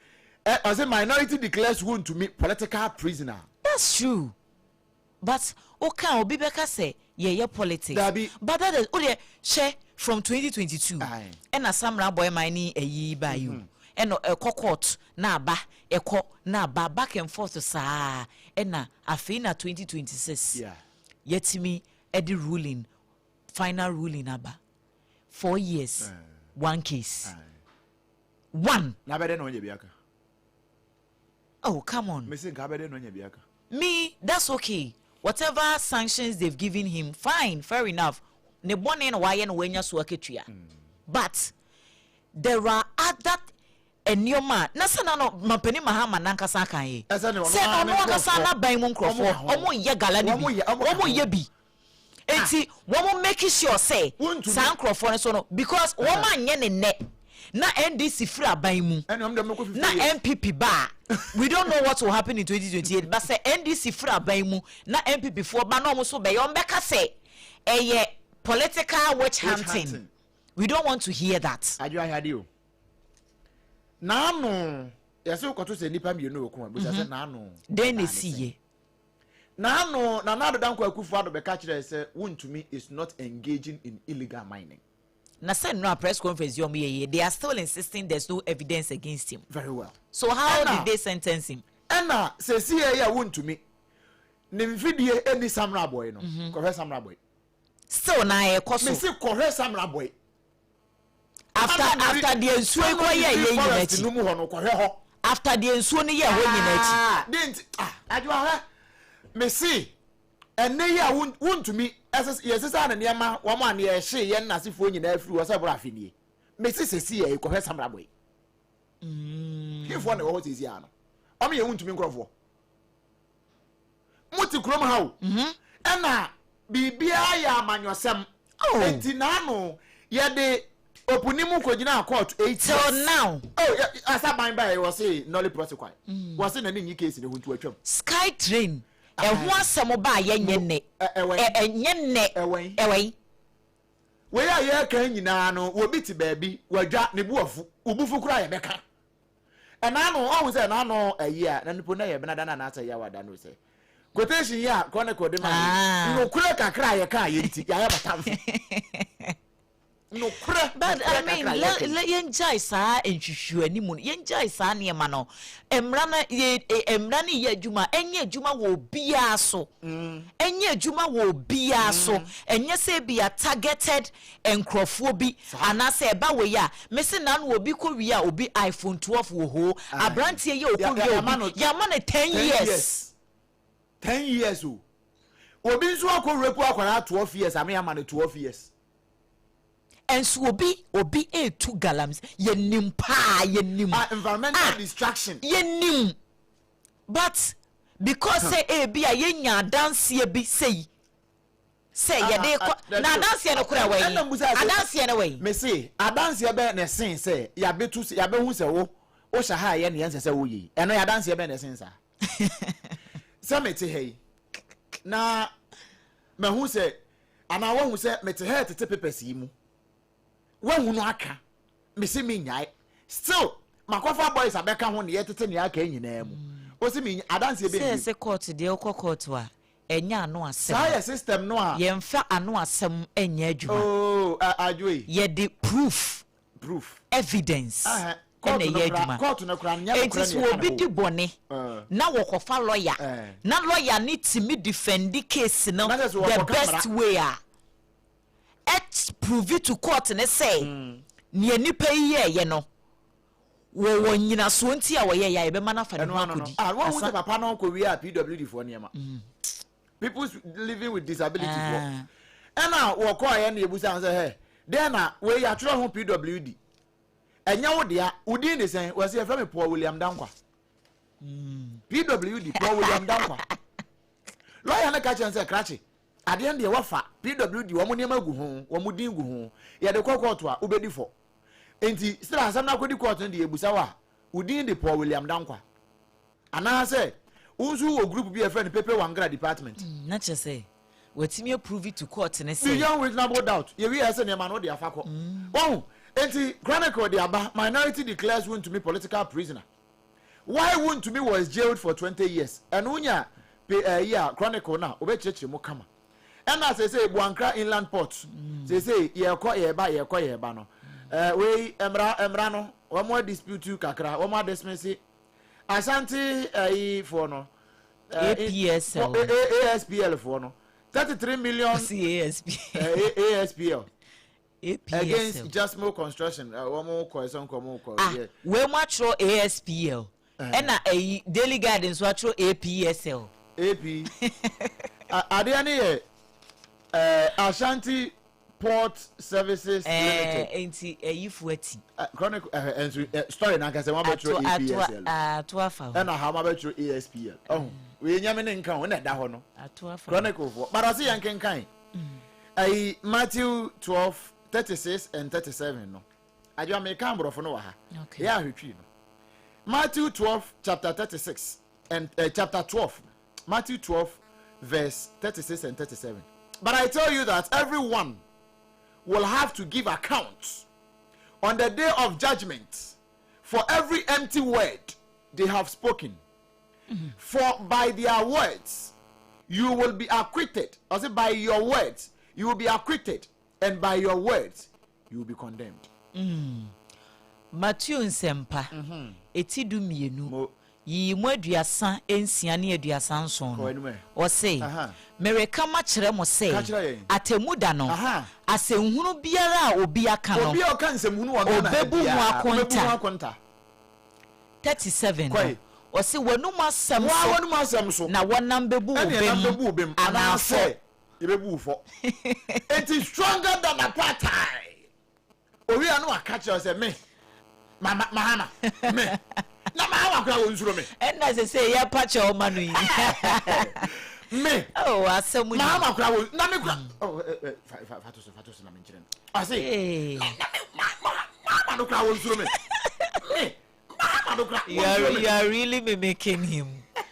Speaker 2: ɛ ɔsɛ minority declares Wontumi political prisoner.
Speaker 1: That's true, but oka obi bɛka sɛ yɛyɛ politics.
Speaker 2: Dabi.
Speaker 1: But that is o deɛ, hyɛ from 2022 ɛna Samreboi man ne ɛyi ba yi o, ɛna ɛkɔ court na aba, ɛkɔ na aba, back and forth saa, ɛna afei na 2026 yɛtumi ɛde ruling, final ruling aba. 4 years, one case, one.
Speaker 2: Na abɛdɛ na ɔnya bi aka.
Speaker 1: Oh, come on.
Speaker 2: Mesi nka abɛdɛ na ɔnya bi aka.
Speaker 1: Me, that's okay. Whatever sanctions they've given him, fine, fair enough. Ne bɔne na wayɛ na wanya so akatua, but there are other nneɛma a na sɛ na no mampanin Mahama nankasa aka yi
Speaker 2: ɛsɛ ne ɔno
Speaker 1: sɛ
Speaker 2: ara
Speaker 1: ɔno
Speaker 2: ne
Speaker 1: ankasa
Speaker 2: nkurɔfoɔ.
Speaker 1: n'aban mu nkurɔfoɔ
Speaker 2: Ɔmo ka ho.
Speaker 1: ɔmo yɛ gala no bi
Speaker 2: Wɔn yɛ- ɔmo ka
Speaker 1: wɔn
Speaker 2: ho.
Speaker 1: yɛ bi, eti wɔn make sure sɛ
Speaker 2: Wontumi.
Speaker 1: saa nkurɔfoɔ no so no, because wɔn anyɛ ne nnɛ na NDC firi aban mu
Speaker 2: ɛne ɔmo de ɔmo kɔ 50
Speaker 1: na
Speaker 2: years.
Speaker 1: NPP ba a, we don't know what will happen in 2028, but sɛ NDC firi aban mu na NPP foɔ ba na ɔmo so bɛyɛ, ɔmo bɛka sɛ ɛyɛ political witch hunting.
Speaker 2: Hunting.
Speaker 1: We don't want to hear that.
Speaker 2: Adwo ahwade o, naano yɛsɛ wokɔto sɛ nnipa mmienu wɔ ko a, busa sɛ naano
Speaker 1: Den na esi yɛ?
Speaker 2: Naano Nana Addo Dankwa Akufo Addo bɛka kyerɛ sɛ Wontumi is not engaging in illegal mining.
Speaker 1: Na sɛ nnora press conference yi ɔmo yɛ yɛ, they are still insisting there's no evidence against him.
Speaker 2: Very well.
Speaker 1: So how
Speaker 2: Ɛna-
Speaker 1: did they sentence him?
Speaker 2: Ɛna sɛsi yɛ yɛ a, Wontumi ne mfidie ɛni Samreboi no, kɔhwɛ Samreboi.
Speaker 1: Still na ɛkɔ so.
Speaker 2: Mesi kɔhwɛ Samreboi.
Speaker 1: After deɛ nsuo yi kɔ yɛ yɛ nyina
Speaker 2: forest
Speaker 1: akyi
Speaker 2: no mu hɔ no, kɔhwɛ hɔ.
Speaker 1: After deɛ nsuo no yɛ hɔ nyina akyi.
Speaker 2: Ah, de nti ah, adwo ahwɛ, mesi ɛnɛ yi a Wontumi ɛsɛ yɛsesa ne nneɛma wɔn a neɛ ɛhye yɛn n'asefoɔ nyinaa firi hɔ sɛ boro afe nie. Mesi sɛsi yɛ kɔhwɛ Samreboi hefoɔ na ɛwɔ hɔ sɛsi ano, ɔmo yɛ Wontumi nkorɔfoɔ mo te kurom ha o, ɛna biribiara yɛ amanyɔsɛm.
Speaker 1: Oh.
Speaker 2: Eti n'ano yɛde opuni mu kɔgyina court 8
Speaker 1: Till
Speaker 2: years.
Speaker 1: now.
Speaker 2: Oh, asaban ba yɛ, wɔse nolle prosequi, wɔse n'ani nyi case ne ho nti watwam.
Speaker 1: Sky Train ɛho asɛm ba a, yɛnyɛ nnɛ.
Speaker 2: Ɛwɛn.
Speaker 1: Ɛnyɛ nnɛ.
Speaker 2: Ɛwɛn.
Speaker 1: Ɛwɛn.
Speaker 2: Wei a yɛreka nyinaa no, wɔbi te baabi wadwa ne bu afu, obufu koraa yɛbɛka ɛna no ɔhu sɛ ɛna no ɛyi a na nipo na yɛ bena da na anaasɛ yɛ wada no sɛ quotation yi a Chronicle de ma
Speaker 1: Ah.
Speaker 2: yi, nokorɛ kakra a yɛka a yɛnti yɛayɛ batamfo nokorɛ.
Speaker 1: But I
Speaker 2: nokorɛ
Speaker 1: mean,
Speaker 2: kakra a yɛka yi.
Speaker 1: Yɛngyae saa nhwehwɛ anim no, yɛngyae saa nneɛma no. Mmara no yɛ mmara no yɛ adwuma, ɛnyɛ adwuma wɔ obiara so, ɛnyɛ adwuma wɔ obiara so. Ɛnyɛ sɛ bi a targeted nkurɔfoɔ bi anaasɛ ɛba wɔ yi a mesi na no obi kɔ wie a, obi iPhone 12 wɔ hɔ, aberanteɛ yi a ɔkɔ wie
Speaker 2: yɛama
Speaker 1: obi
Speaker 2: no
Speaker 1: yɛama no 10
Speaker 2: 10
Speaker 1: years.
Speaker 2: Years, 10 years o. Obi nso akɔ rape akwaraa 12 years ame ama no 12 years.
Speaker 1: Ɛnso obi etu galamsey, yɛnim paa, yɛnim.
Speaker 2: Ah, environmental
Speaker 1: Ah.
Speaker 2: destruction.
Speaker 1: Yɛnim, but because sɛ ebi a yɛnya adanseɛ bi sɛyi sɛ
Speaker 2: Ah,
Speaker 1: yɛde
Speaker 2: ah,
Speaker 1: kɔ
Speaker 2: ah,
Speaker 1: na adanseɛ no kora wɔ yi
Speaker 2: ɛna mbusa sɛ-
Speaker 1: adanseɛ no wɔ yi.
Speaker 2: Mese adanseɛ bɛɛ na ɛsen sɛ yɛabɛtu yɛabɛhu sɛ wo wohyɛ ha a yɛ ne yɛnsɛ sɛ woyɛ yi, ɛno yɛ adanseɛ bɛɛ na ɛsen saa sɛ mete ha yi na mahu sɛ anaa woahu sɛ mete ha tete papers yi mu, woahu no aka, mese menyae, still makɔfa boys abɛka ho ne yɛtete ne aka yi nyinaa mu, wosi me adanseɛ
Speaker 1: sɛ
Speaker 2: bɛn?
Speaker 1: Ɛsɛ court deɛ, wokɔ court a, ɛnyɛ ano
Speaker 2: saa
Speaker 1: asɛm.
Speaker 2: Yɛ system no a
Speaker 1: Yɛmfa ano asɛm ɛnyɛ adwuma.
Speaker 2: Oh, adwo yi.
Speaker 1: Yɛde proof,
Speaker 2: proof,
Speaker 1: evidence
Speaker 2: Ɛhɛ,
Speaker 1: ɛna
Speaker 2: court no
Speaker 1: ɛyɛ
Speaker 2: kora-
Speaker 1: adwuma.
Speaker 2: Court no kora nyɛ
Speaker 1: Enti
Speaker 2: nokorɛ
Speaker 1: sɛ
Speaker 2: ne yɛka
Speaker 1: obi
Speaker 2: ne
Speaker 1: di
Speaker 2: ho.
Speaker 1: bɔne na wɔkɔfa lawyer na lawyer ne timi defend case no
Speaker 2: Na sɛ sɛ
Speaker 1: the
Speaker 2: wɔkɔka
Speaker 1: best
Speaker 2: mmara.
Speaker 1: way a ɛt prove to court ne sɛ nea nipa yi yɛɛyɛ no wɔwɔ nyinasoɔ nti a wɔyɛ yɛ a, yɛbɛma no afa ne
Speaker 2: Ɛno
Speaker 1: ho
Speaker 2: ano no
Speaker 1: akɔdi.
Speaker 2: ah, wɔn ho
Speaker 1: Asa-
Speaker 2: sɛ papa no kɔ wie a, PWD foɔ nneɛma, people living with disability foɔ, ɛna wɔkɔɔ yɛ na ebusa sɛ hɛ deɛ na wei yɛatwerɛ ho PWD, ɛnyɛ wo dea, wo din de sɛn? Wɔsi yɛfrɛ mi Paul William Dankwa. PWD Paul William Dankwa. Lɔya no ka kyerɛ n sɛ krakye adeɛ no deɛ wɔfa PWD wɔn nneɛma gu ho, wɔn din gu ho, yɛde kɔ kɔɔto a wobɛdi fɔ. Nti sira asɛm no akɔdi kɔɔto no deɛ, ebusa wa a, wo din de Paul William Dankwa anaasɛ wo nso wɔ group bi a yɛfrɛ no Pepe Wangra department?
Speaker 1: Na kyerɛ sɛ watumi aprove to court ne sɛ
Speaker 2: beyond reasonable doubt, yɛwi yɛ sɛ nneɛma no wode afa kɔ wɔn. Nti Chronicle de aba, Minority declares Wontumi political prisoner, why Wontumi was jailed for 20 years. Ɛno wonya pe ɛyi a Chronicle na wobɛkyerɛkyerɛ mu kama. Ɛna sese Buankra Inland Port, sese yɛkɔ yɛba, yɛkɔ yɛba no, wei mmra no wɔn dispute kakra, wɔn adismiss Ashanti ɛyi foɔ no,
Speaker 1: APSL.
Speaker 2: ASPL foɔ no, 33 million.
Speaker 1: CASP.
Speaker 2: ASPL. Against
Speaker 1: APSL.
Speaker 2: Justmoh Construction, wɔn kɔ ɛsɛ nkɔ wɔn kɔ.
Speaker 1: Ah, wei mu atwerɛ ASPL, ɛna ɛyi Daily Guide nso atwerɛ APSL.
Speaker 2: AP adeɛ no yɛ Ashanti Port Services Limited.
Speaker 1: Nti ɛyifo ati.
Speaker 2: Chronicle nso story nankasa wɔn abɛtwerɛ APSL.
Speaker 1: Ato afa hɔ.
Speaker 2: Ɛna ha wɔn abɛtwerɛ ASPL. Ɔho wei nyame ne nka ho na ɛda hɔ no.
Speaker 1: Ato afa.
Speaker 2: Chronicle foɔ but ɔsi yɛn kenkan. Ɛyi Matthew 12:36 and 37 no. Adwa meka aborɔfo no wɔ ha. Yɛ ahwetwi no. Matthew 12 chapter 36 and chapter 12. Matthew 12 verse 36 and 37. But I tell you that everyone will have to give account on the day of judgment for every empty word they have spoken. For by their words you will be acquitted. I say by your words you will be acquitted, and by your words you will be condemned.
Speaker 1: Matthew Nsɛmpa, eti 12, yiyi mu 36 ne 37 no, ɔse, "Mereka makyerɛ mo sɛ atemu da no, asɛnhunu biara a obi aka no,
Speaker 2: obi a ɔka nsɛmhunu wɔ Ghana
Speaker 1: ɔbɛbu ho akonta.
Speaker 2: Akonta.
Speaker 1: 37 no, ɔse w'anum asɛm
Speaker 2: so
Speaker 1: so
Speaker 2: w'anum asɛm so
Speaker 1: na wɔnam bɛbu wo
Speaker 2: ɛne ɛnam bɛbu wo
Speaker 1: bem
Speaker 2: bem
Speaker 1: anaasɛ
Speaker 2: anaasɛ yɛbɛbu wo fɔ. Enti stronger than apartheid. Owia no aka kyerɛ sɛ me mama Mahama, me na Mahama kora wɔ nsuro me.
Speaker 1: Ɛnna sɛ yɛpa kyɛ ɔma no yi.
Speaker 2: Me
Speaker 1: oh, asɛm yi.
Speaker 2: Mahama kora wɔ na me kora, oh, fa fa fa to so, fa to so na me nkyerɛ no. Ɔse
Speaker 1: Hey.
Speaker 2: na me Mahama no kora wɔ nsuro me, me Mahama no kora
Speaker 1: You
Speaker 2: wɔ
Speaker 1: are,
Speaker 2: nsuro me.
Speaker 1: you are really mimicking him.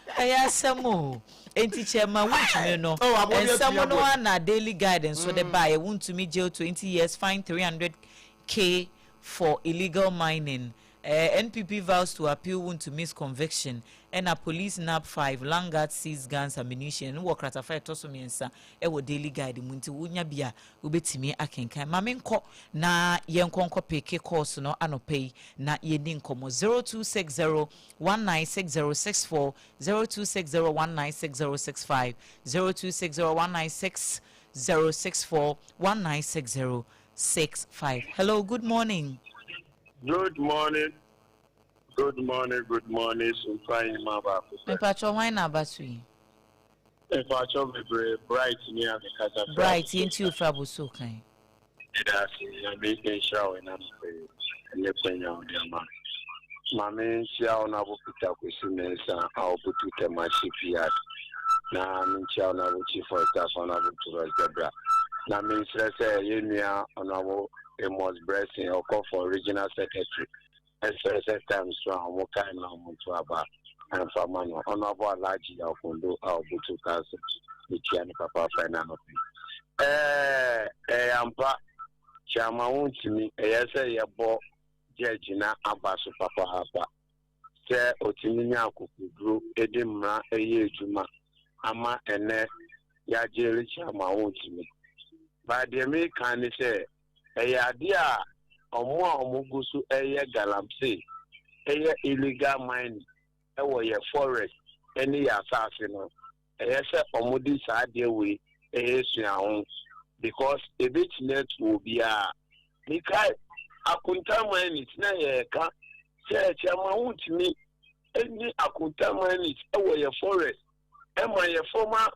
Speaker 1: Ɛyɛ asɛm o. Enti kyɛma Wontumi no,
Speaker 2: Oh, aboɔ bi atumi
Speaker 1: nsɛm no
Speaker 2: aboɔ.
Speaker 1: ana Daily Guide nso de baeɛ. Wontumi jail 20 years, fine 300K for illegal mining. NPP vows to appeal Wontumi's conviction. Ɛna police nab five, Landguard seize guns, ammunition. No wɔ kratafa ɛtɔ so mmiɛnsa ɛwɔ Daily Guide mu, nti wonya bi a wobɛtumi akenkan. Ma menkɔ na yɛnkɔ nkɔ pick calls no anɔpa yi na yɛni nkɔmmɔ. 0260 196064, 0260 196065, 0260 196064, 196065. Hello, good morning.
Speaker 3: Good morning. Good morning. Good morning. Sumfa ma baako pɛ.
Speaker 1: Mpatwɔ, hwan na aba so yi?
Speaker 3: Mpatwɔ bebree, Bright ni a mekasa fira.
Speaker 1: Bright, yɛnti ofiri Aboso kan.
Speaker 3: Ɛda ase, Nyame nhyira wo ɛna nɔpɛ yi ɛne kwanya wo de ama. Maame, nhyia Honorable Peter Kwesi Mensah a ɔbutu Tema Shipyard, na menkyia Honorable Chief of Staff, Honorable Turos Debra. Na mensrɛ sɛ yɛn nua Honorable Amos Blessing ɔkɔ for regional secretary, ɛsrɛ sɛ time so a ɔmo kae na ɔmo nto aba ɛmfa ma no. Honorable Alhaji Akondo a ɔbutu council, mekyia ne papa fɛ na nɔpɛ. Ɛyɛ ampa, Chairman Wontumi, ɛyɛ sɛ yɛbɔ judge na aba so papaapa sɛ ɔtumi nya akokoduro de mmara ɛyɛ adwuma ama ɛnɛ yɛagye Chairman Wontumi. Ba deɛ meka ne sɛ ɛyɛ adeɛ a ɔmo a ɔmo gu so ɛyɛ galamsey, ɛyɛ illegal mining ɛwɔ yɛ forest ɛne yɛ asase no, ɛyɛ sɛ ɔmo de saa adeɛ wei ɛyɛ sua ho, because ebetumi atu obiara. Mikae Akonta Mining na yɛreka sɛ Chairman Wontumi ɛni Akonta Mining ɛwɔ yɛ forest, ɛma yɛ former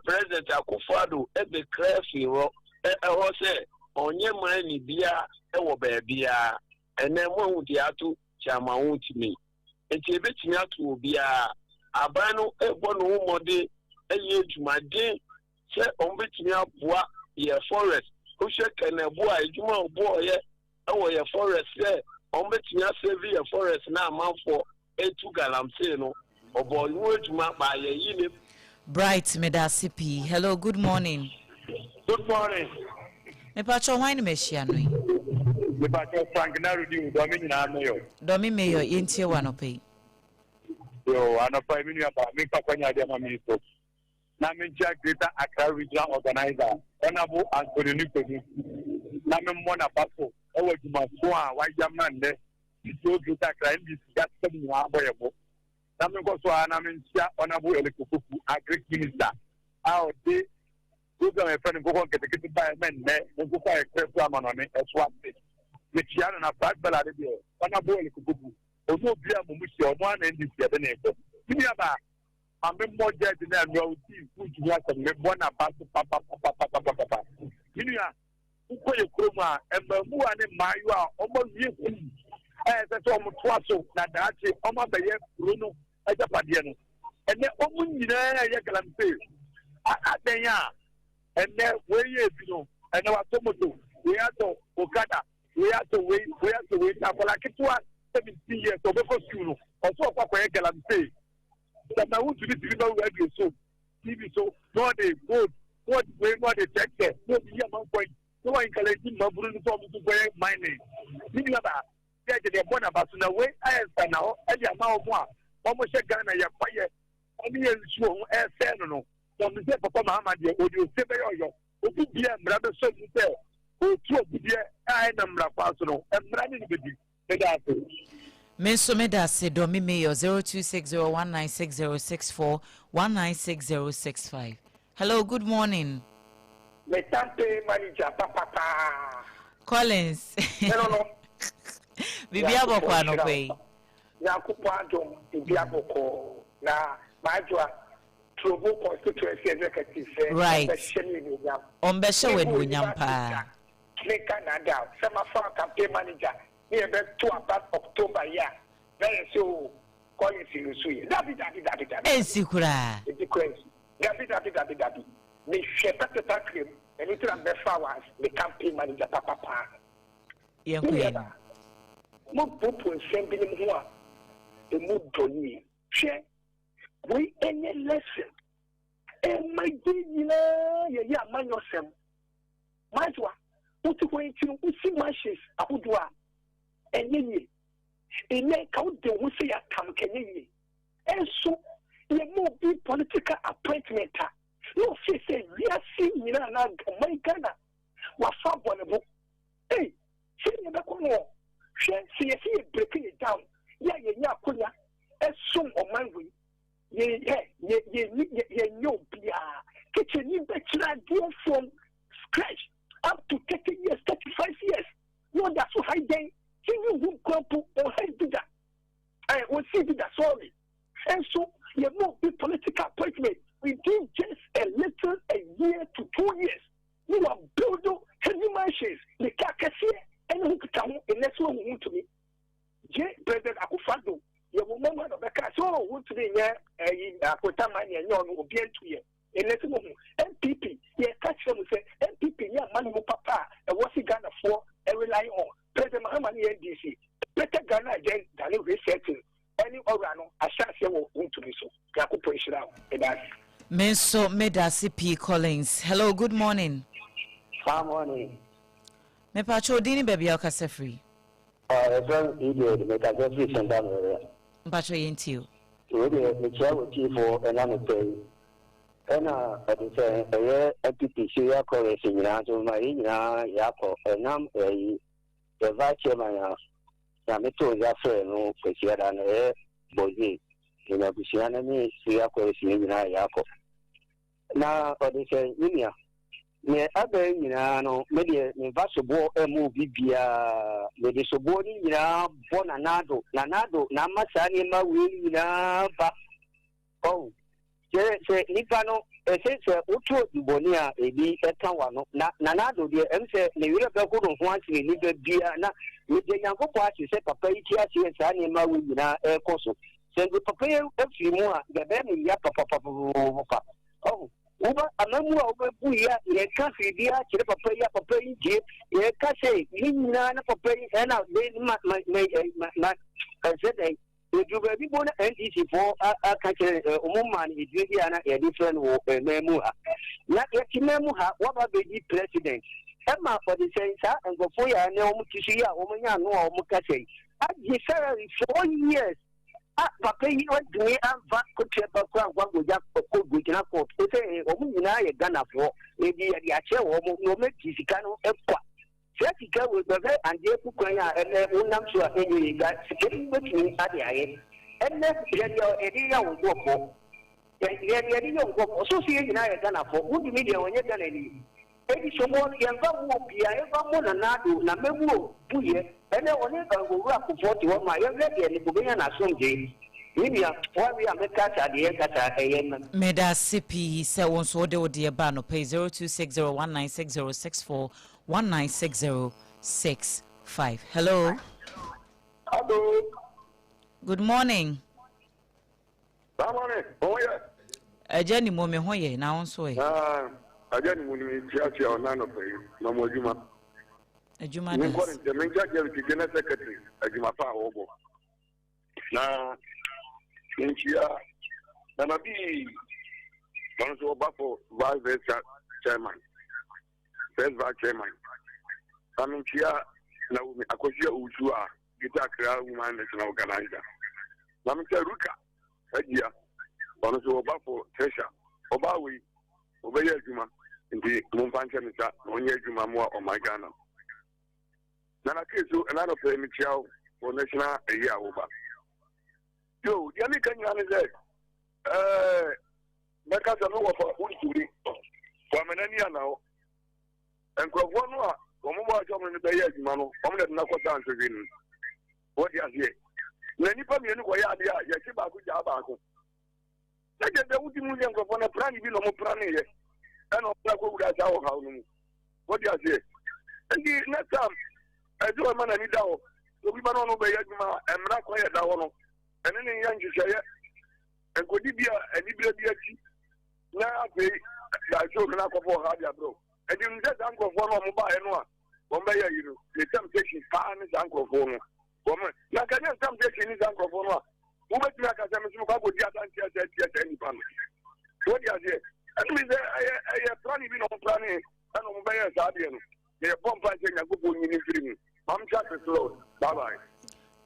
Speaker 3: President Akufo-Addo ɛdeclare fi hɔ ɛhɔ sɛ ɔnyɛ mining biara ɛwɔ baabiara. Ɛnɛ mo ahu deɛ ato Chairman Wontumi, nti ebetumi ato obiara. Aban no ɛbɔ ne ho mmɔden, ɛyɛ adwumaden sɛ wɔn bɛtumi aboa yɛ forest. Wohwɛ kɛnɛbo a adwuma a ɔbɔɔyɛ ɛwɔ yɛ forest sɛ wɔn bɛtumi asave yɛ forest na amanfoɔ etu galamsey no, ɔbɔ ne ho adwuma baayɛ yi ne.
Speaker 1: Bright, medase pii. Hello, good morning.
Speaker 4: Good morning.
Speaker 1: Mepatwɔ, hwan ne mahyia no yi?
Speaker 4: Mepatwɔ, Frank Narudi, Dɔmi nyinaa mayor.
Speaker 1: Dɔmi mayor, yɛntie wɔ anɔpa yi.
Speaker 4: Yo, anɔpa yi, me nua ba, memfa kwanya adeɛ ma me so. Na menkyia Greater Accra Regional Organizer, Honorable Anthony Nikonu. Na memmɔ n'aba so ɛwɔ adwumaso a wayɛ ama nnɛ. Titiro Greater Accra NDC yɛasɛm nyinaa abɔ yɛ bo. Na menkɔ so a na menkyia Honorable Eric Opoku, Agric Minister, a ɔde Program a yɛfrɛ no Nkokɔ Nketenkete baeɛ ma nnɛ nkokɔ a yɛkra firi amanɔne ɛso ate. Mekyia no na Flag Bearer no deɛ Honourable Eric Opoku, ɔne obiara mmɔ mu hyia, ɔno ara na NDC yɛde no rekɔ. Me nuabaa, ma memmɔ judge no a nnora ɔdii wontumi asɛm no, mebɔ n'aba so papapapapapapa. Me nua, wokɔ yɛ kurom a, mmaamuwa ne mmaayewa a wɔawie sukuu a ɛsɛ sɛ wɔtoa so na daakye wɔabɛyɛ kuro no agyapadeɛ no, ɛnɛ wɔn nyinaa yɛ galamsey. Adɛn a ɛnɛ wei yɛ ebi no, ɛnɛ watɔ moto, wei atɔ okada, wei atɔ wei, wei atɔ wei. Na akwadaa ketewa 17 years ɔbɛkɔ sukuu no, ɔsɛ ɔkɔ akɔyɛ galamsey. Sɛ wotumi tumi ba radio so, TV so, na ɔde gold, na ɔde wei, na ɔde tractor, na ɔde yi amanfoɔ yi, na wɔn encourage mmabunu no sɛ wɔn nso kɔyɛ mining. Ne nua baa, yɛ deɛ ɛbɔ n'aba so na wei ayɛ nsa na hɔ ɛde ama wɔn a wɔn hyɛ Ghana yɛ kwayɛ ɛne yɛ nsuo ho ɛsɛɛ no. Na wɔn sɛ Papa Mahama deɛ, ɔde ose bɛyɛ ɔyɔ obi bia mmara bɛsɔ mu sɛ otu ogudeɛ a ɛna mmara kwan so no, mmara ne no bɛdi. Meda ase.
Speaker 1: Me nso meda ase. Dɔmi Mayor, 0260196064, 196065. Hello, good morning.
Speaker 5: Me campaign manager papapa.
Speaker 1: Collins.
Speaker 5: No.
Speaker 1: Biribi abɔkɔ anɔpɛ yi?
Speaker 5: Nyankopɔn adom, biribi abɔkɔ na maadwoa Trobu constituency executive sɛ ɔmbɛhyɛ me anuonyam.
Speaker 1: Ɔmbɛhyɛ wɔ anuonyam paa.
Speaker 5: Meka nada sɛ mafa campaign manager ne yɛbɛto aba October yi a, na yɛ sɛ o Collins lusu yɛ. Dabi, dabi, dabi, dabi.
Speaker 1: Ɛnsi koraa.
Speaker 5: Ebi kora nsi. Dabi, dabi, dabi, dabi. Mehwɛ pɛpɛpa krem ɛno nti na mebɛfa wɔ as me campaign manager papapaa.
Speaker 1: Yɛnkɔ yɛn no.
Speaker 5: Mopopo nsɛm binom ho a emu dɔ yie. Hwɛ, wei ɛnyɛ lesson ɛma gye nyinaa yɛyɛ amanyɔsɛm. Majoa, wote hɔ yi nti no, wosi mansions ahodoɔ a ɛnyɛ yie. Ɛnɛ ka wode wo ho sɛ yɛatam ka ɛnyɛ yie. Ɛnso yɛma obi political appointment a, na ɔfie sɛ wiase nyinaa na ɔman Ghana wafa abɔ ne bo. Ei, sɛdeɛ ɛbɛkɔ no, hwɛ sɛ yɛsɛ yɛ breaking it down, yɛ a yɛnya akonya ɛsom ɔman wei, yɛ yɛ yɛ yɛnyɛ obiara tikyɛni bɛkyerɛ adeɛ from scratch up to 30 years, 35 years, na ɔda so ha dɛn sɛ yi hu nkwa mpo ɔha bi da ɛ ɔsi bi da. Sorry, ɛnso yɛ mo bi political appointment within just a little a year to 2 years ne wa build heavy mansions ne kaa kɛseɛ ɛne ho kita ho. Ɛnɛ so ahu ho ntumi gye President Akufo-Addo yɛwɔ mɔmu a na ɔbɛka sɛ o wontumi nyɛ ɛyi akotaman ne ɛnyɛ ɔno obi ntu yɛ. Ɛnɛ sɛ mohu NPP, yɛka kyerɛ mu sɛ NPP nyɛ ama no mu papa a ɛwɔ se Ghanafoɔ rely on President Mahama ne NDC Better Ghana Agenda ne resetting ɛne ɔwura no ahyɛ aseɛ wɔ wontumi so. Nyankopɔn nhyira wo, ɛda ase.
Speaker 1: Me nso meda ase pii, Collins. Hello, good morning.
Speaker 6: Fine morning.
Speaker 1: Mepatwa odin ne baabi a wokasa firi?
Speaker 6: Ɛfrɛ me Pd, mekasa firi Center Mɛrɛ.
Speaker 1: Mpatwa, yɛntie o.
Speaker 6: Wei deɛ, mekyia wɔ tiefoɔ ɛna no pɛ yi ɛna ɔde sɛ ɛyɛ NPP Suya chorus nyinaa nso ma yɛn nyinaa yɛakɔ ɛnam ɛyi yɛ vice chairman a Nyame too nsa frɛ no Kwasiada no, ɛyɛ Bɔdze yɛn abusua no ne Suya chorus yɛn nyinaa yɛakɔ. Na ɔde sɛ me nua neɛ aba yi nyinaa no, me deɛ memfa soboɔ mma obi biara. Mede soboɔ no nyinaa bɔ Nana Addo. Nana Addo na ama saa nneɛma wei nyinaa ba ɔw sɛ nipa no ɛsɛ sɛ woto adubɔne a ebi ɛka w'ano. Na Nana Addo deɛ, ɛm sɛ ne werɛ bɛho no ho asene nipa biara. Na mede Nyankopɔn ase sɛ papa yi te aseɛ saa nneɛma wei nyinaa ɛrekɔ so. Sɛ nti papa yi afiri mu a, yɛbɛyɛ me ya papapapapapa. Ɔho woba amamu a wobɛbu yi a, yɛka hwee biara kyerɛ papa yi a, papa yi gye yɛka sɛ ne nyinaa na papa yi ɛna de ma ma ma ma ma ɛsɛ dɛn ɛduru baabi bo na NDC foɔ aka kyerɛ ɔmo maa no eduro bi a na yɛde frɛ no wɔ ɛman mu ha. Na yɛte man mu ha, waba bɛdi president, ɛma ɔde sɛn saa nkurɔfoɔ yi a ne wɔn ti so yi a wɔn anya ano a wɔn kasa yi agye salary 4 years a, papa yi wadumi amfa kotua ba kora nkwa nkogya kɔ gogyina court sɛ wɔn nyinaa yɛ Ghanafoɔ. Ebi yɛde akyerɛ wɔn na wɔn ati sika no kwa. Saa sika wei bɛhwɛ adeɛ ku kwan a ɛnɛ wonam so a ɛnyɛ yi ga sika yi bɛtumi ade ayɛ. Ɛnɛ hwɛ deɛ ɛde yɛ wo nkurɔfoɔ. Yɛ yɛde yɛ nkurɔfoɔ so sɛ yɛn nyinaa yɛ Ghanafoɔ. Wontumi deɛ ɔnyɛ Ghanani. Enti soboɔ no yɛmfa mmu obiara, yɛmfa mmɔ Nana Addo na mɛbuo buyɛ. Ɛnɛ ɔne Owura Kufuor te hɔ ma yɛnhwɛ deɛ ne ɔbɛnya n'asomdwee. Me nua, woawie a mɛka saa deɛ yɛnka saa ɛyɛ ma.
Speaker 1: Medase pii sɛ wo nso wode wo deɛ ba anɔpa yi 0260196064 196065 Hello.
Speaker 7: Hello.
Speaker 1: Good morning.
Speaker 7: Good morning. Wo ho yɛ?
Speaker 1: Agya ni mu me ho yɛ na wo nso ɛ?
Speaker 7: Ah, agya ni mu ni tiatia ɔna anɔpa yi na mo adwuma.
Speaker 1: Adwuma
Speaker 7: das. Menkɔ ne nkyɛn menkyɛ gyɛ general secretary adwuma pa a wɔbɔ. Na menkyia Nana bi ɔno nso ɔba for vice versa chairman first vice chairman. Na menkyia Naomi Akosua Owusu a Greater Accra Woman National Organizer. Na menkyia Ruka Agyia ɔno nso ɔba for treasure ɔbaa wei ɔbɛyɛ adwuma nti momfa nhyɛ ne nsa na ɔnyɛ adwuma mmoa ɔman Ghana. Nana Keso ɛna anɔpɛ yi mekyia wo wɔ national ayi a woba. Yo, deɛ meka nyinaa ne sɛ ɛɛ mɛka sɛ me wɔfa wontumi wɔamena ni ana hɔ. Nkurɔfoɔ no a wɔn bɔ ahyɛ wɔn no bɛyɛ adwuma no wɔn na ɛde no akɔ saa nsɔhwɛ no mu. Wɔde aseɛ. Na nnipa mmienu kɔyɛ adeɛ a yɛkye baako gyaa baako. Na kyerɛ sɛ wotumi hu sɛ nkurɔfoɔ no prane bi na wɔn praneeɛ ɛna wɔn akɔwura saa ɔhaw no mu. Wɔde aseɛ. Nti next time ɛsɛ ɔma n'ani da hɔ. Obi ba no ɔno bɛyɛ adwuma a mmara kwan yɛ da hɔ no ɛne ne nyɛ nhyehyɛeɛ nkɔdi bi a anibere bi akyi na afei daakye obi no akɔfɔ ɔhaw de abrɛ wo. Ɛnti nim sɛ saa nkurɔfoɔ no a wɔn baeɛ no a wɔn bɛyɛ yi no ne temptation paa ne saa nkurɔfoɔ no wɔn na nka nyɛ temptation ne saa nkurɔfoɔ no a wobɛtumi aka sɛ meso mekɔ akɔdi adanseɛ sɛ atia saa nnipa no wode aseɛ ɛne me sɛ ɛyɛ ɛyɛ prane bi na ɔmo prane ɛna ɔmo bɛyɛ saa adeɛ no na yɛbɔ mpa sɛ Nyankopɔn nyi ne mfiri mu mam kyɛ ase slow bye bye.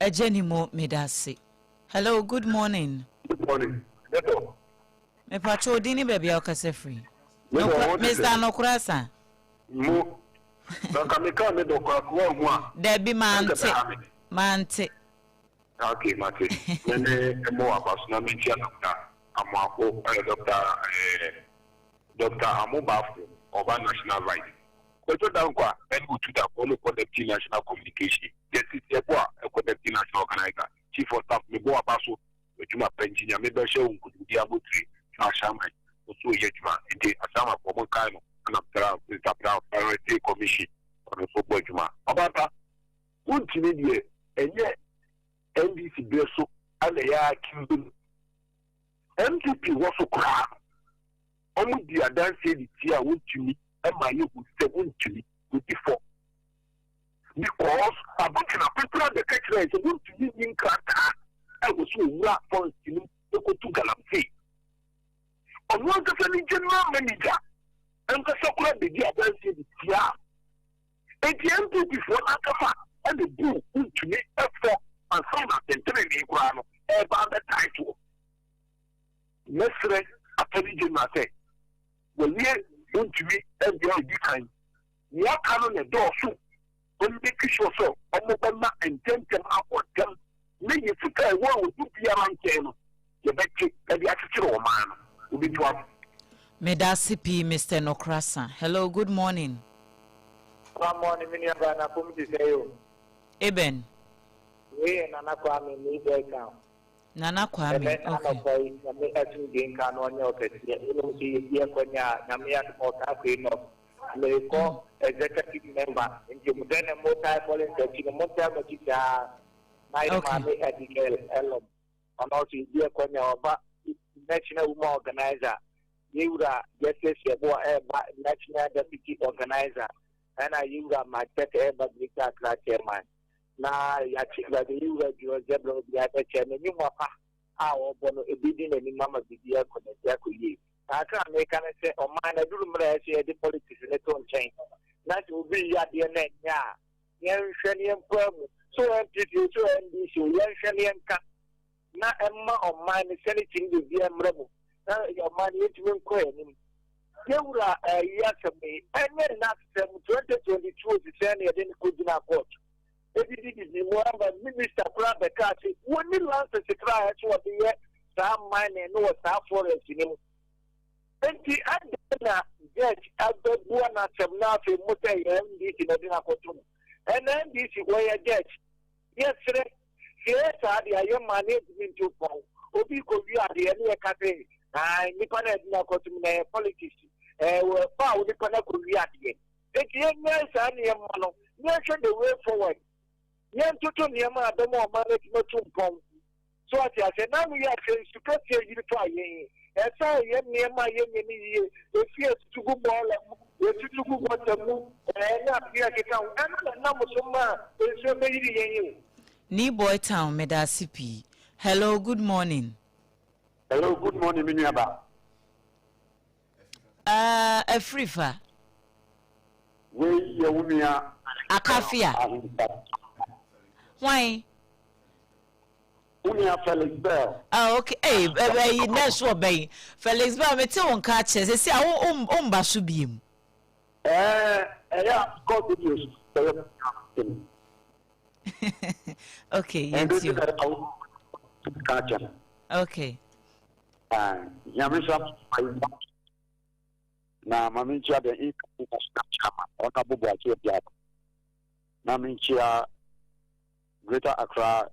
Speaker 1: Agya ni mo meda ase. Hello good morning.
Speaker 7: Good morning. Hello.
Speaker 1: Mepakyɛ wo din ne baabi a wokasa firi. Mister Nokorasa.
Speaker 7: Mo na nka meka me dɔ koraa woanhu a.
Speaker 1: Dabi mante mante.
Speaker 7: Ok mate me ne mo aba so na menkyia Doctor Amoako eh Doctor eh Doctor Amo Bafo ɔba National Vice. Kwadwo Dankwa ɛne Otu Dankwa ɔmo kɔ Deputy National Communication Justice Yeboah ɛkɔ Deputy National Organizer Chief of Staff mebɔ aba so adwuma pa nti Nyame bɛhyɛ wo nkunimdie abotire na Ahyɛaman nso reyɛ adwuma nti Ahyɛamanfoɔ monkae no ɛna Brown Mister Brown Forestry Commission ɔno nso bɔ adwuma ɔbaa pa. Wontumi deɛ ɛnyɛ NDC berɛ so na yɛ accuse no. NPP wɔ so koraa no wɔn di adanseɛ de tia wontumi ma yɛhu sɛ wontumi wodi fɔ because Abotena koraa bɛka kyerɛɛ sɛ wontumi nyi nkrataa a ɛwɔ sɛ owura forest no mu kɔtu galamsey. Ɔno ankasa ne general manager ankasa koraa bɛdi adanseɛ de tiaa. Enti NPP foɔ no ankasa na ebuu wontumi fɔ ansa na atɛntenenee koraa no ɛreba abɛtae toɔ. Mɛsrɛ Attorney General sɛ wawie wontumi deɛ a ɛdi kan, nea aka no na ɛdɔɔso, wɔn make sure sɛ wɔbɛma ntɛmntɛm akɔ ntɛm na yɛ sika a ɛwɔ obi biara nkyɛn no yɛbɛgye de akyekyere ɔman no. Obi toa so.
Speaker 1: Medase pii Mister Nokrasa. Hello good morning.
Speaker 8: Good morning me nua baa na fom te sɛn o.
Speaker 1: Eben.
Speaker 8: Wei yɛ Nana Kwame me Boy Town.
Speaker 1: Nana Kwame
Speaker 8: Ɛnɛ
Speaker 1: okay.
Speaker 8: anɔpa yi Nyame asomdwie nka na ɔnyɛ wo kɛseɛ. Wonim sɛ yɛdi akwanya a Nyame adom a ɔtaa kɔ Enoch. Merekɔ executive member nti mo dɛn na motaa Collins akyi no montaa m'akyi saa na yɛ
Speaker 1: Okay.
Speaker 8: maame Abigail Elom. Ɔno nso yɛdi akwanya ɔba National Women Organizer. Yɛwura Justice Yeboah ɛreba National Deputy Organizer. Ɛna yɛwura Mike Tete ɛreba Greater Accra Chairman. Na yɛakye Awurade yɛwura Julius Zebra obiara bɛkyɛ no nnwuma pa a ɔbɔ no ebi di n'anim ama biribi akɔ n'akyi akɔ yie. Na aka a meka ne sɛ ɔman no aduru mmerɛ a ɛsɛ yɛde politics no to nkyɛn na sɛ obi reyɛ adeɛ na ɛnyɛ a yɛnhwɛ na yɛmpaa mu so NPP o so NDC o yɛnhwɛ na yɛnka na ɛmma ɔman no sanity no biribiara mmra mu na ɔman no yɛntumi nkɔ anim. Yɛwura ɛyi asɛm yi ɛnyɛ n'asɛm 2022 osisɛn na yɛde no kɔgyina court edidididi mu ama minister koraa bɛkaa se wɔnni license koraa a ɛsɛ wɔde yɛ saa mining no wɔ saa forest no mu. Enti adɛn na judge abɛbua n'asɛm na afei mo sɛ ɛyɛ NDC na ɛde no akɔto mu? Ɛnna NDC wɔyɛ judge. Yɛsrɛ, sɛ yɛyɛ saa deɛ a yɛmma no yɛntumi ntu mpɔn. Obi kɔwia adeɛ ne yɛka sɛ ae nnipa no a yɛde no akɔto mu no ɛyɛ politics. Ɛɛ wɔfa a onipa no akɔwia adeɛ. Enti yɛnnyae saa nneɛma no na yɛnhwɛ the way forward. Yɛntoto nneɛma a ɛbɛma ɔman no atumi atu mpɔn. So wate aseɛ? N'ano yɛ ahwɛ nsu kɛseɛ yiri faa yɛn yi. Ɛsan yɛ nneɛma a yɛnyɛ no yie. Efi a yɛtutu gu bɔɔla mu, yɛtutu gu gɔta mu, ɛɛ ne adeɛ a ɛkeka ho. Ɛno na ɛnam so maa nsuo bɛyiri yɛn yi o.
Speaker 1: Nii boy town medase pii. Hello good morning.
Speaker 4: Hello good morning me nua ba.
Speaker 1: Ah afiri fa.
Speaker 4: Wei yɛ wo nua.
Speaker 1: Akafia. Hwan?
Speaker 4: Wo nua Felix Bell.
Speaker 1: Ah okay, hey, ɛyi nɛɛso ɔbɛn. Felix Bell, mete wo nka akyɛ, sɛsi a wo wo mba so biem.
Speaker 4: Ɛɛ, ɛyɛ a kɔ video so bɛyɛ program.
Speaker 1: Okay, yɛn ti o.
Speaker 4: Ka kyɛ.
Speaker 1: Okay.
Speaker 4: Nyame nhyira mo. Na ma menkyia the incoming national chairman, Honorable Boakye Agyarko. Na menkyia Greater Accra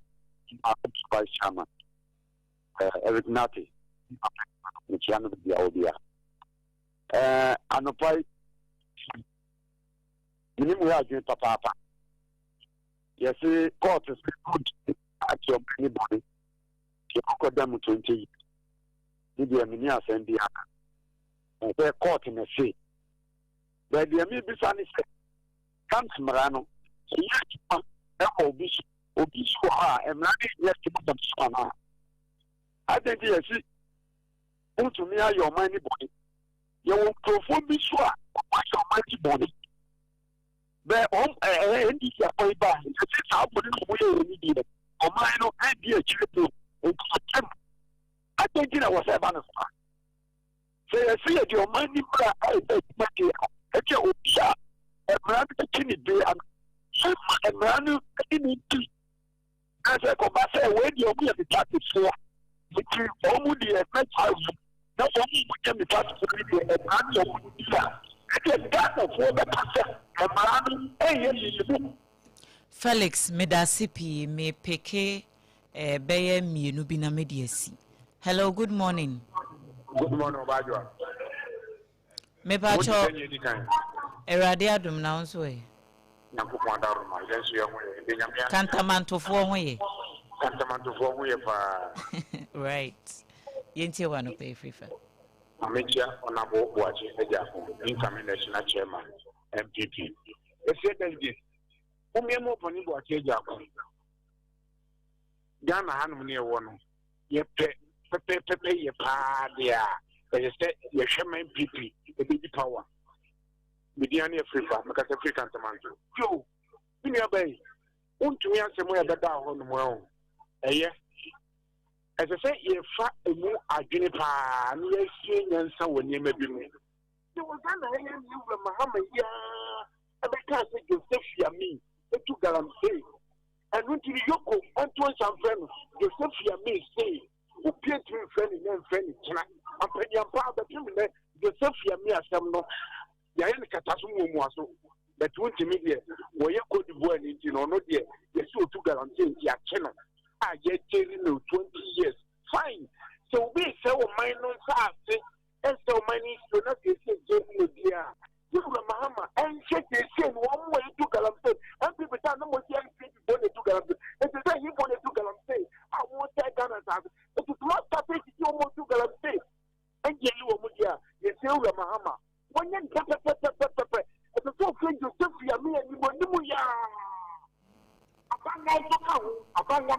Speaker 4: Vice Chairman, Eric Nartey. Mekyia no baabi a ɔwɔ biara. Anɔpa yi, menim wɔ adwene papaapa. Yɛse kɔɔto sɛ kɔɔto ate ɔman ne bɔne. Yɛkɔkɔ da mu 20 years. Ne deɛ menni asɛm biara ka. Na sɛ kɔɔto na se. Baabi a mebisa ne sɛ, Ghana mmara no, ɛyɛ adwuma wɔ obi so, obi so wɔ hɔ a, mmara no nyɛ adwuma wɔ ne so anaa? Adɛn nti yɛse wontumi ayɛ ɔman no bɔne? Yɛwɔ nkurɔfoɔ bi so a wɔayɛ ɔman no bɔne. Bɛ wɔn ɛɛ NDC akɔ yi baa yɛse saa bɔne no wɔyɛ yɛn ni deɛ ɔman no ɛdi akyire po nti yɛtwam. Adɛn nti na wɔ sɛ ɛba no saa? Sɛ yɛse yɛde ɔman no mmara a ɛyɛ adwuma deɛ a, ɛdeɛ obi a mmara no bɛkyi ne bere ano, yɛmma mmara no ne no nti. Na sɛ ɛkɔba sɛ wei deɛ wɔn yɛ me partyfoɔ, nti wɔn deɛ mɛgyae wɔn, na wɔn a wɔnyɛ me partyfoɔ no deɛ mmara no wɔn di a, ɛdeɛ Ghanafoɔ bɛka sɛ mmara no ɛnyɛ mmienu.
Speaker 1: Felix medase pii me peke eh, bɛyɛ mmienu bi na mede asi. Hello, good morning.
Speaker 7: Good morning, Ɔbaadwoa.
Speaker 1: Mepakyɛ Awurade adom na wo nso ɛ?
Speaker 7: Nyankopɔn adaworoma, yɛn nso yɛn ho yɛ. Yɛda Nyame ase.
Speaker 1: Kantamantofoɔ ho yɛ.
Speaker 7: Kantamantofoɔ ho yɛ paa.
Speaker 1: Right. Yɛntie wɔ anɔpa yi firi fa.
Speaker 7: Maame Kyia Ɔnabo Boakye Agyarko, incoming national chairman, NPP. Ɛfie delegate, mommea mu ɔpanin Boakye Agyarko. Ghana hanom ne yɛwɔ no, yɛpɛ pɛpɛpɛpɛ yɛ paa deɛ a, ɛsɛ sɛ yɛhwɛ ma NPP ɛbɛdi power. Me din ane Afrifa, mekasa firi Kantamanto. Yo, me nua ba yi, wontumi asɛm a ɛbɛda hɔ nom o. Ɛyɛ. Ɛsɛ sɛ yɛfa emu adwene paa na yɛasua nyansa wɔ nneɛma bi mu. Sɛ wɔ Ghana ha yi a ne wura Mahama yi ara ɛbɛkaa sɛ Joseph Yamin etu galamsey. Ɛno nti no Yoko nto nsa mfrɛ no Joseph Yamin sei. Obi ntumi mfrɛ ne nɛ mfrɛ ne kyena. Ampaniampa abɛpem nnɛ Joseph Yamin asɛm no yɛayɛ no kata so muamua so. But wontumi deɛ wɔyɛ Cote d'Ivoire ni nti no ɔno deɛ yɛsi otu galamsey nti akye no a yɛgyeri no 20 years. Fine. Sɛ obi resɛe ɔman no nsaase ɛsɛ ɔman no nsuo na seesei gye mu wɔ bi a Yewura Mahama ɛnhwɛ seesei no wɔn a etu galamsey NPP ta na mo si NPP fo na etu galamsey eti sɛ hifo na etu galamsey a wɔn sɛ Ghana nsaase eti sɛ wɔn asate esisi wɔn etu galamsey ɛngyeli wɔn deɛ a yɛsɛ Yewura Mahama wɔnyɛ no pɛpɛpɛpɛpɛpɛ ɛsɛ sɛ ofie Joseph Yame anim anim yaa Abanga nso ka ho abanga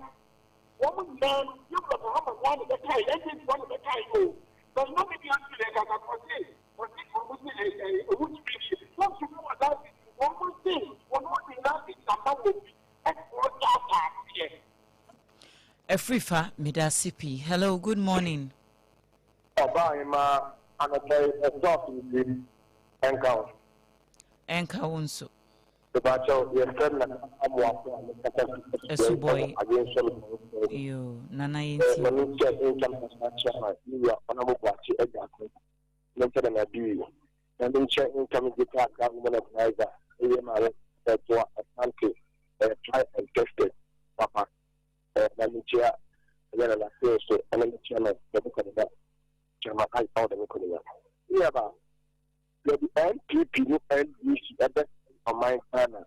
Speaker 7: wɔn nyinaa no Yewura Mahama naa na bɛkae NDC wɔn na bɛkae o na nnome bi nso yɛ kasa kɔse Wɔse wɔn se ɛɛ owu tumi die. Wɔntumi wɔ license wɔn se wɔn wɔde license ama wɔ bi ɛna wɔn taataa aseɛ.
Speaker 1: Afrifa medase pii hello good morning.
Speaker 9: Ɔbaahemaa anɔpa yi ɛsɔ asomdwie nka wo.
Speaker 1: Ɛnka wo nso.
Speaker 9: Mepakyɛw, yɛfrɛ me Nana Amoako a mekasa fi
Speaker 1: Asubɔe
Speaker 9: Asubɔe wɔ Adwensɔ Mepɔw mu.
Speaker 1: Yoo, Nana
Speaker 9: Eh,
Speaker 1: yɛntie
Speaker 9: ma
Speaker 1: wo.
Speaker 9: menkyia Income National Chairman, me wura Honourable Boakye Agyarko, menkyɛ Nana Adui, na menkyia Income Greater Accra Women Organizer, ɛyɛ Maame Bɛtoa Asante, ɛyɛ tried and tested papa. Eh, na menkyia ɛyɛ Nana Phil so, ɛna menkyia no Dɛm Kɔnima, Chairman Ike ɛwɔ Dɛm Kɔnima. Me nuabaa, Yɛde NPP ne NDC bɛsɛe ɔman Ghana.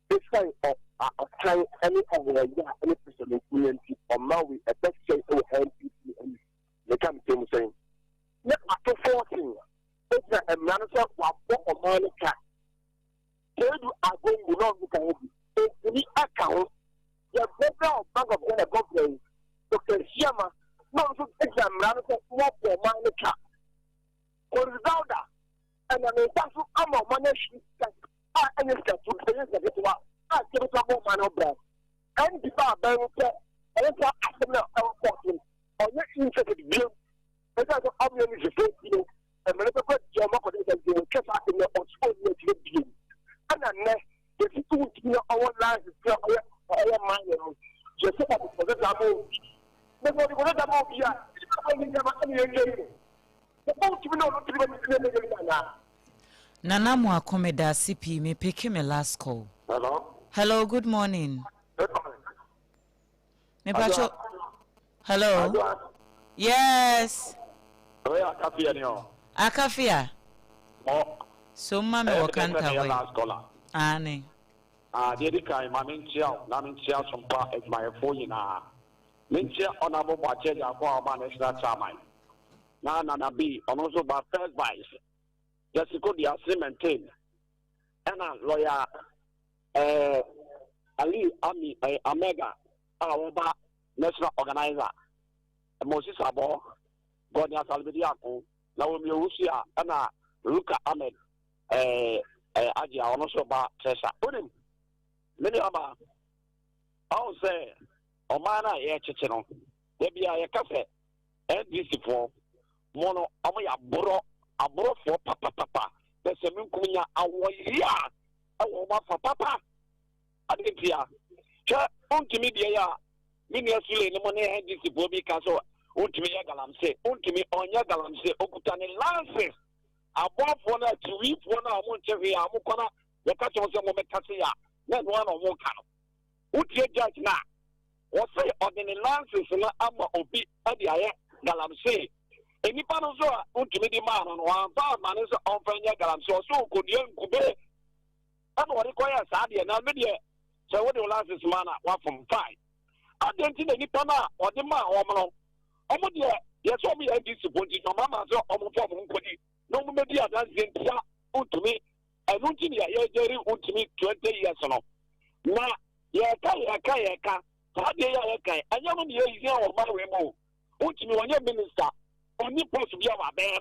Speaker 9: Esiane ɔtan ne ahoɔyaa ne pɛsɛmenkominya nti, ɔman wei ɛbɛsɛe wɔ NPP ne NDC. Meka me tirim sɛn? Na Ato Forson gyina mmara no sɛ wabɔ ɔman no ka. Seidu Agongo na ɔno ka ho bi. Ntumi ɛka ho. Yɛ Governor of Bank of Ghana Governor yi, Dr. Asiama, na ɔno nso gyina mmara no sɛ wabɔ ɔman no ka. Kɔri Dauda nam ne nsa so ama ɔman no ahwie sika a ɛnyɛ sika tu, ɛnyɛ sika ketewa a sika bɛtumi abɔ ɔman no ho ban. ND ba aban mu pɛ, ɛyɛ saa asɛm no a ɛwɔ court no, ɔnyɛ interested biom. Ɛsiane sɛ ɔmo yɛ NDC foɔ nti no, mmara bɛkɔ atia ɔmo akɔde nsa nti wɔtwa saa asɛm no ɔse ɔnni akyire biom. Ɛna nnɛ, yɛsi to ntumi na ɔwɔ license sɛ ɔyɛ ɔyɛ mine no, yɛsɛ ɔde kɔsɛ saa ma obi. Na sɛ ɔde kɔsɛ saa ma obi a, ɛde bɛkɔ ne nneɛma ɛna yɛntwa mu.
Speaker 1: Nana Amoako medaase pii me picke me last call.
Speaker 7: Hello.
Speaker 1: Hello good morning.
Speaker 7: Good morning.
Speaker 1: Me pacho. Hello. Yes.
Speaker 7: Oye akafia ni o.
Speaker 1: Akafia.
Speaker 7: Mo.
Speaker 1: So ma me wɔ kanta hɔ yi. Aane.
Speaker 7: Ah, deɛ di kan ma menkyia wo na menkyia Sompa adwumayɛfoɔ nyinaa. Menkyia Honourable Boakye Agyarko a ɔba National Chairman. Na Nana B, ɔno nso ba First Vice. Jesse Kodua Cementin. Ɛna lawyer eh, Ali Ami eh, Amega a ɔba National Organizer. Moses Abɔ, Gordon Asalibedi Ako, na wɔn Owusu a ɛna Ruka Ahmed eh, eh, Agye a ɔno nso ba Treasure. Wonim, me nuabaa, ɔhu sɛ ɔman no a yɛrekyekye no, da bi a yɛka sɛ NDC foɔ mo no ɔmo yɛ aborɔ aborɔfoɔ papapapa na sɛ me nkum nya awɔyea ɛwɔ ɔmo afa papa ade ntia hwɛ wontumi deɛ yɛ a me nua Sule no mo ne NDC foɔ bi ka sɛ wontumi yɛ galamsey wontumi ɔnyɛ galamsey okuta ne lances aboafoɔ no akyiwifoɔ no a ɔmo nkyɛ hwee a ɔmo kɔ na yɛka kyerɛ sɛ mo mɛka se a na ɛno ara na ɔmo ka no Wotie judge no a, wɔse ɔde ne license no ama obi de ayɛ galamsey. Nnipa no nso a wontumi de maa no no, wɔamfa amma no sɛ ɔmfa nyɛ galamsey. Ɔse ɔkɔdua nkube ɛna ɔde kɔyɛɛ saa deɛ. Na me deɛ sɛ wode wo license ma no a, wafom. Fine. Adɛn nti na nnipa no a ɔde maa wɔn no, wɔn deɛ yɛsɛ wɔn yɛ NDC foɔ nti, wɔn ama sɛ wɔn mfa wɔn ho nkɔdi na wɔn mmɛdi adanseɛ ntia wontumi. Ɛno nti na yɛgyeri wontumi 20 years no. Na yɛka yɛka yɛka saa deɛ yi a yɛka yi ɛnyɛ no na yɛhia wɔ ɔman wei mu o. Wontumi wɔnyɛ minister ɔnni post bi a wabɛn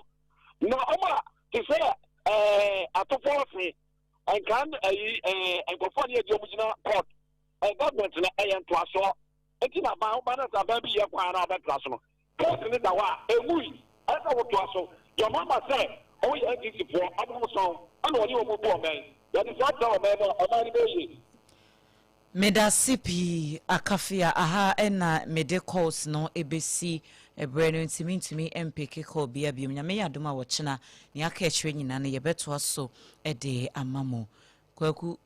Speaker 7: na ɔma te sɛ ɛɛ atofo ase nkan ɛyi ɛɛ nkurɔfoɔ ne yɛde wɔn gyina court ɛɛ government na ɛyɛ ntoasoɔ eti na aban ɔban na sɛ aban bi yɛ kwan na ɔbɛtra so no Case no da hɔ a, ɛnwui. Ɛsɛ sɛ wotoa so. John Mahama sɛ ɔmo yɛ NDC foɔ, abonsom ɛna ɔne ɔmo bu ɔman. Yɛde saa tra ɔman mu a, ɔman no bɛyɛ yie.
Speaker 1: Medase pii Akafia, aha na mede calls no bɛsi berɛ no nti mentumi mpeke call biara biom. Nyame yɛ adom a ɔkyena nea aka akyerɛ nyinaa no yɛbɛtoa so de ama mo. Kwaku,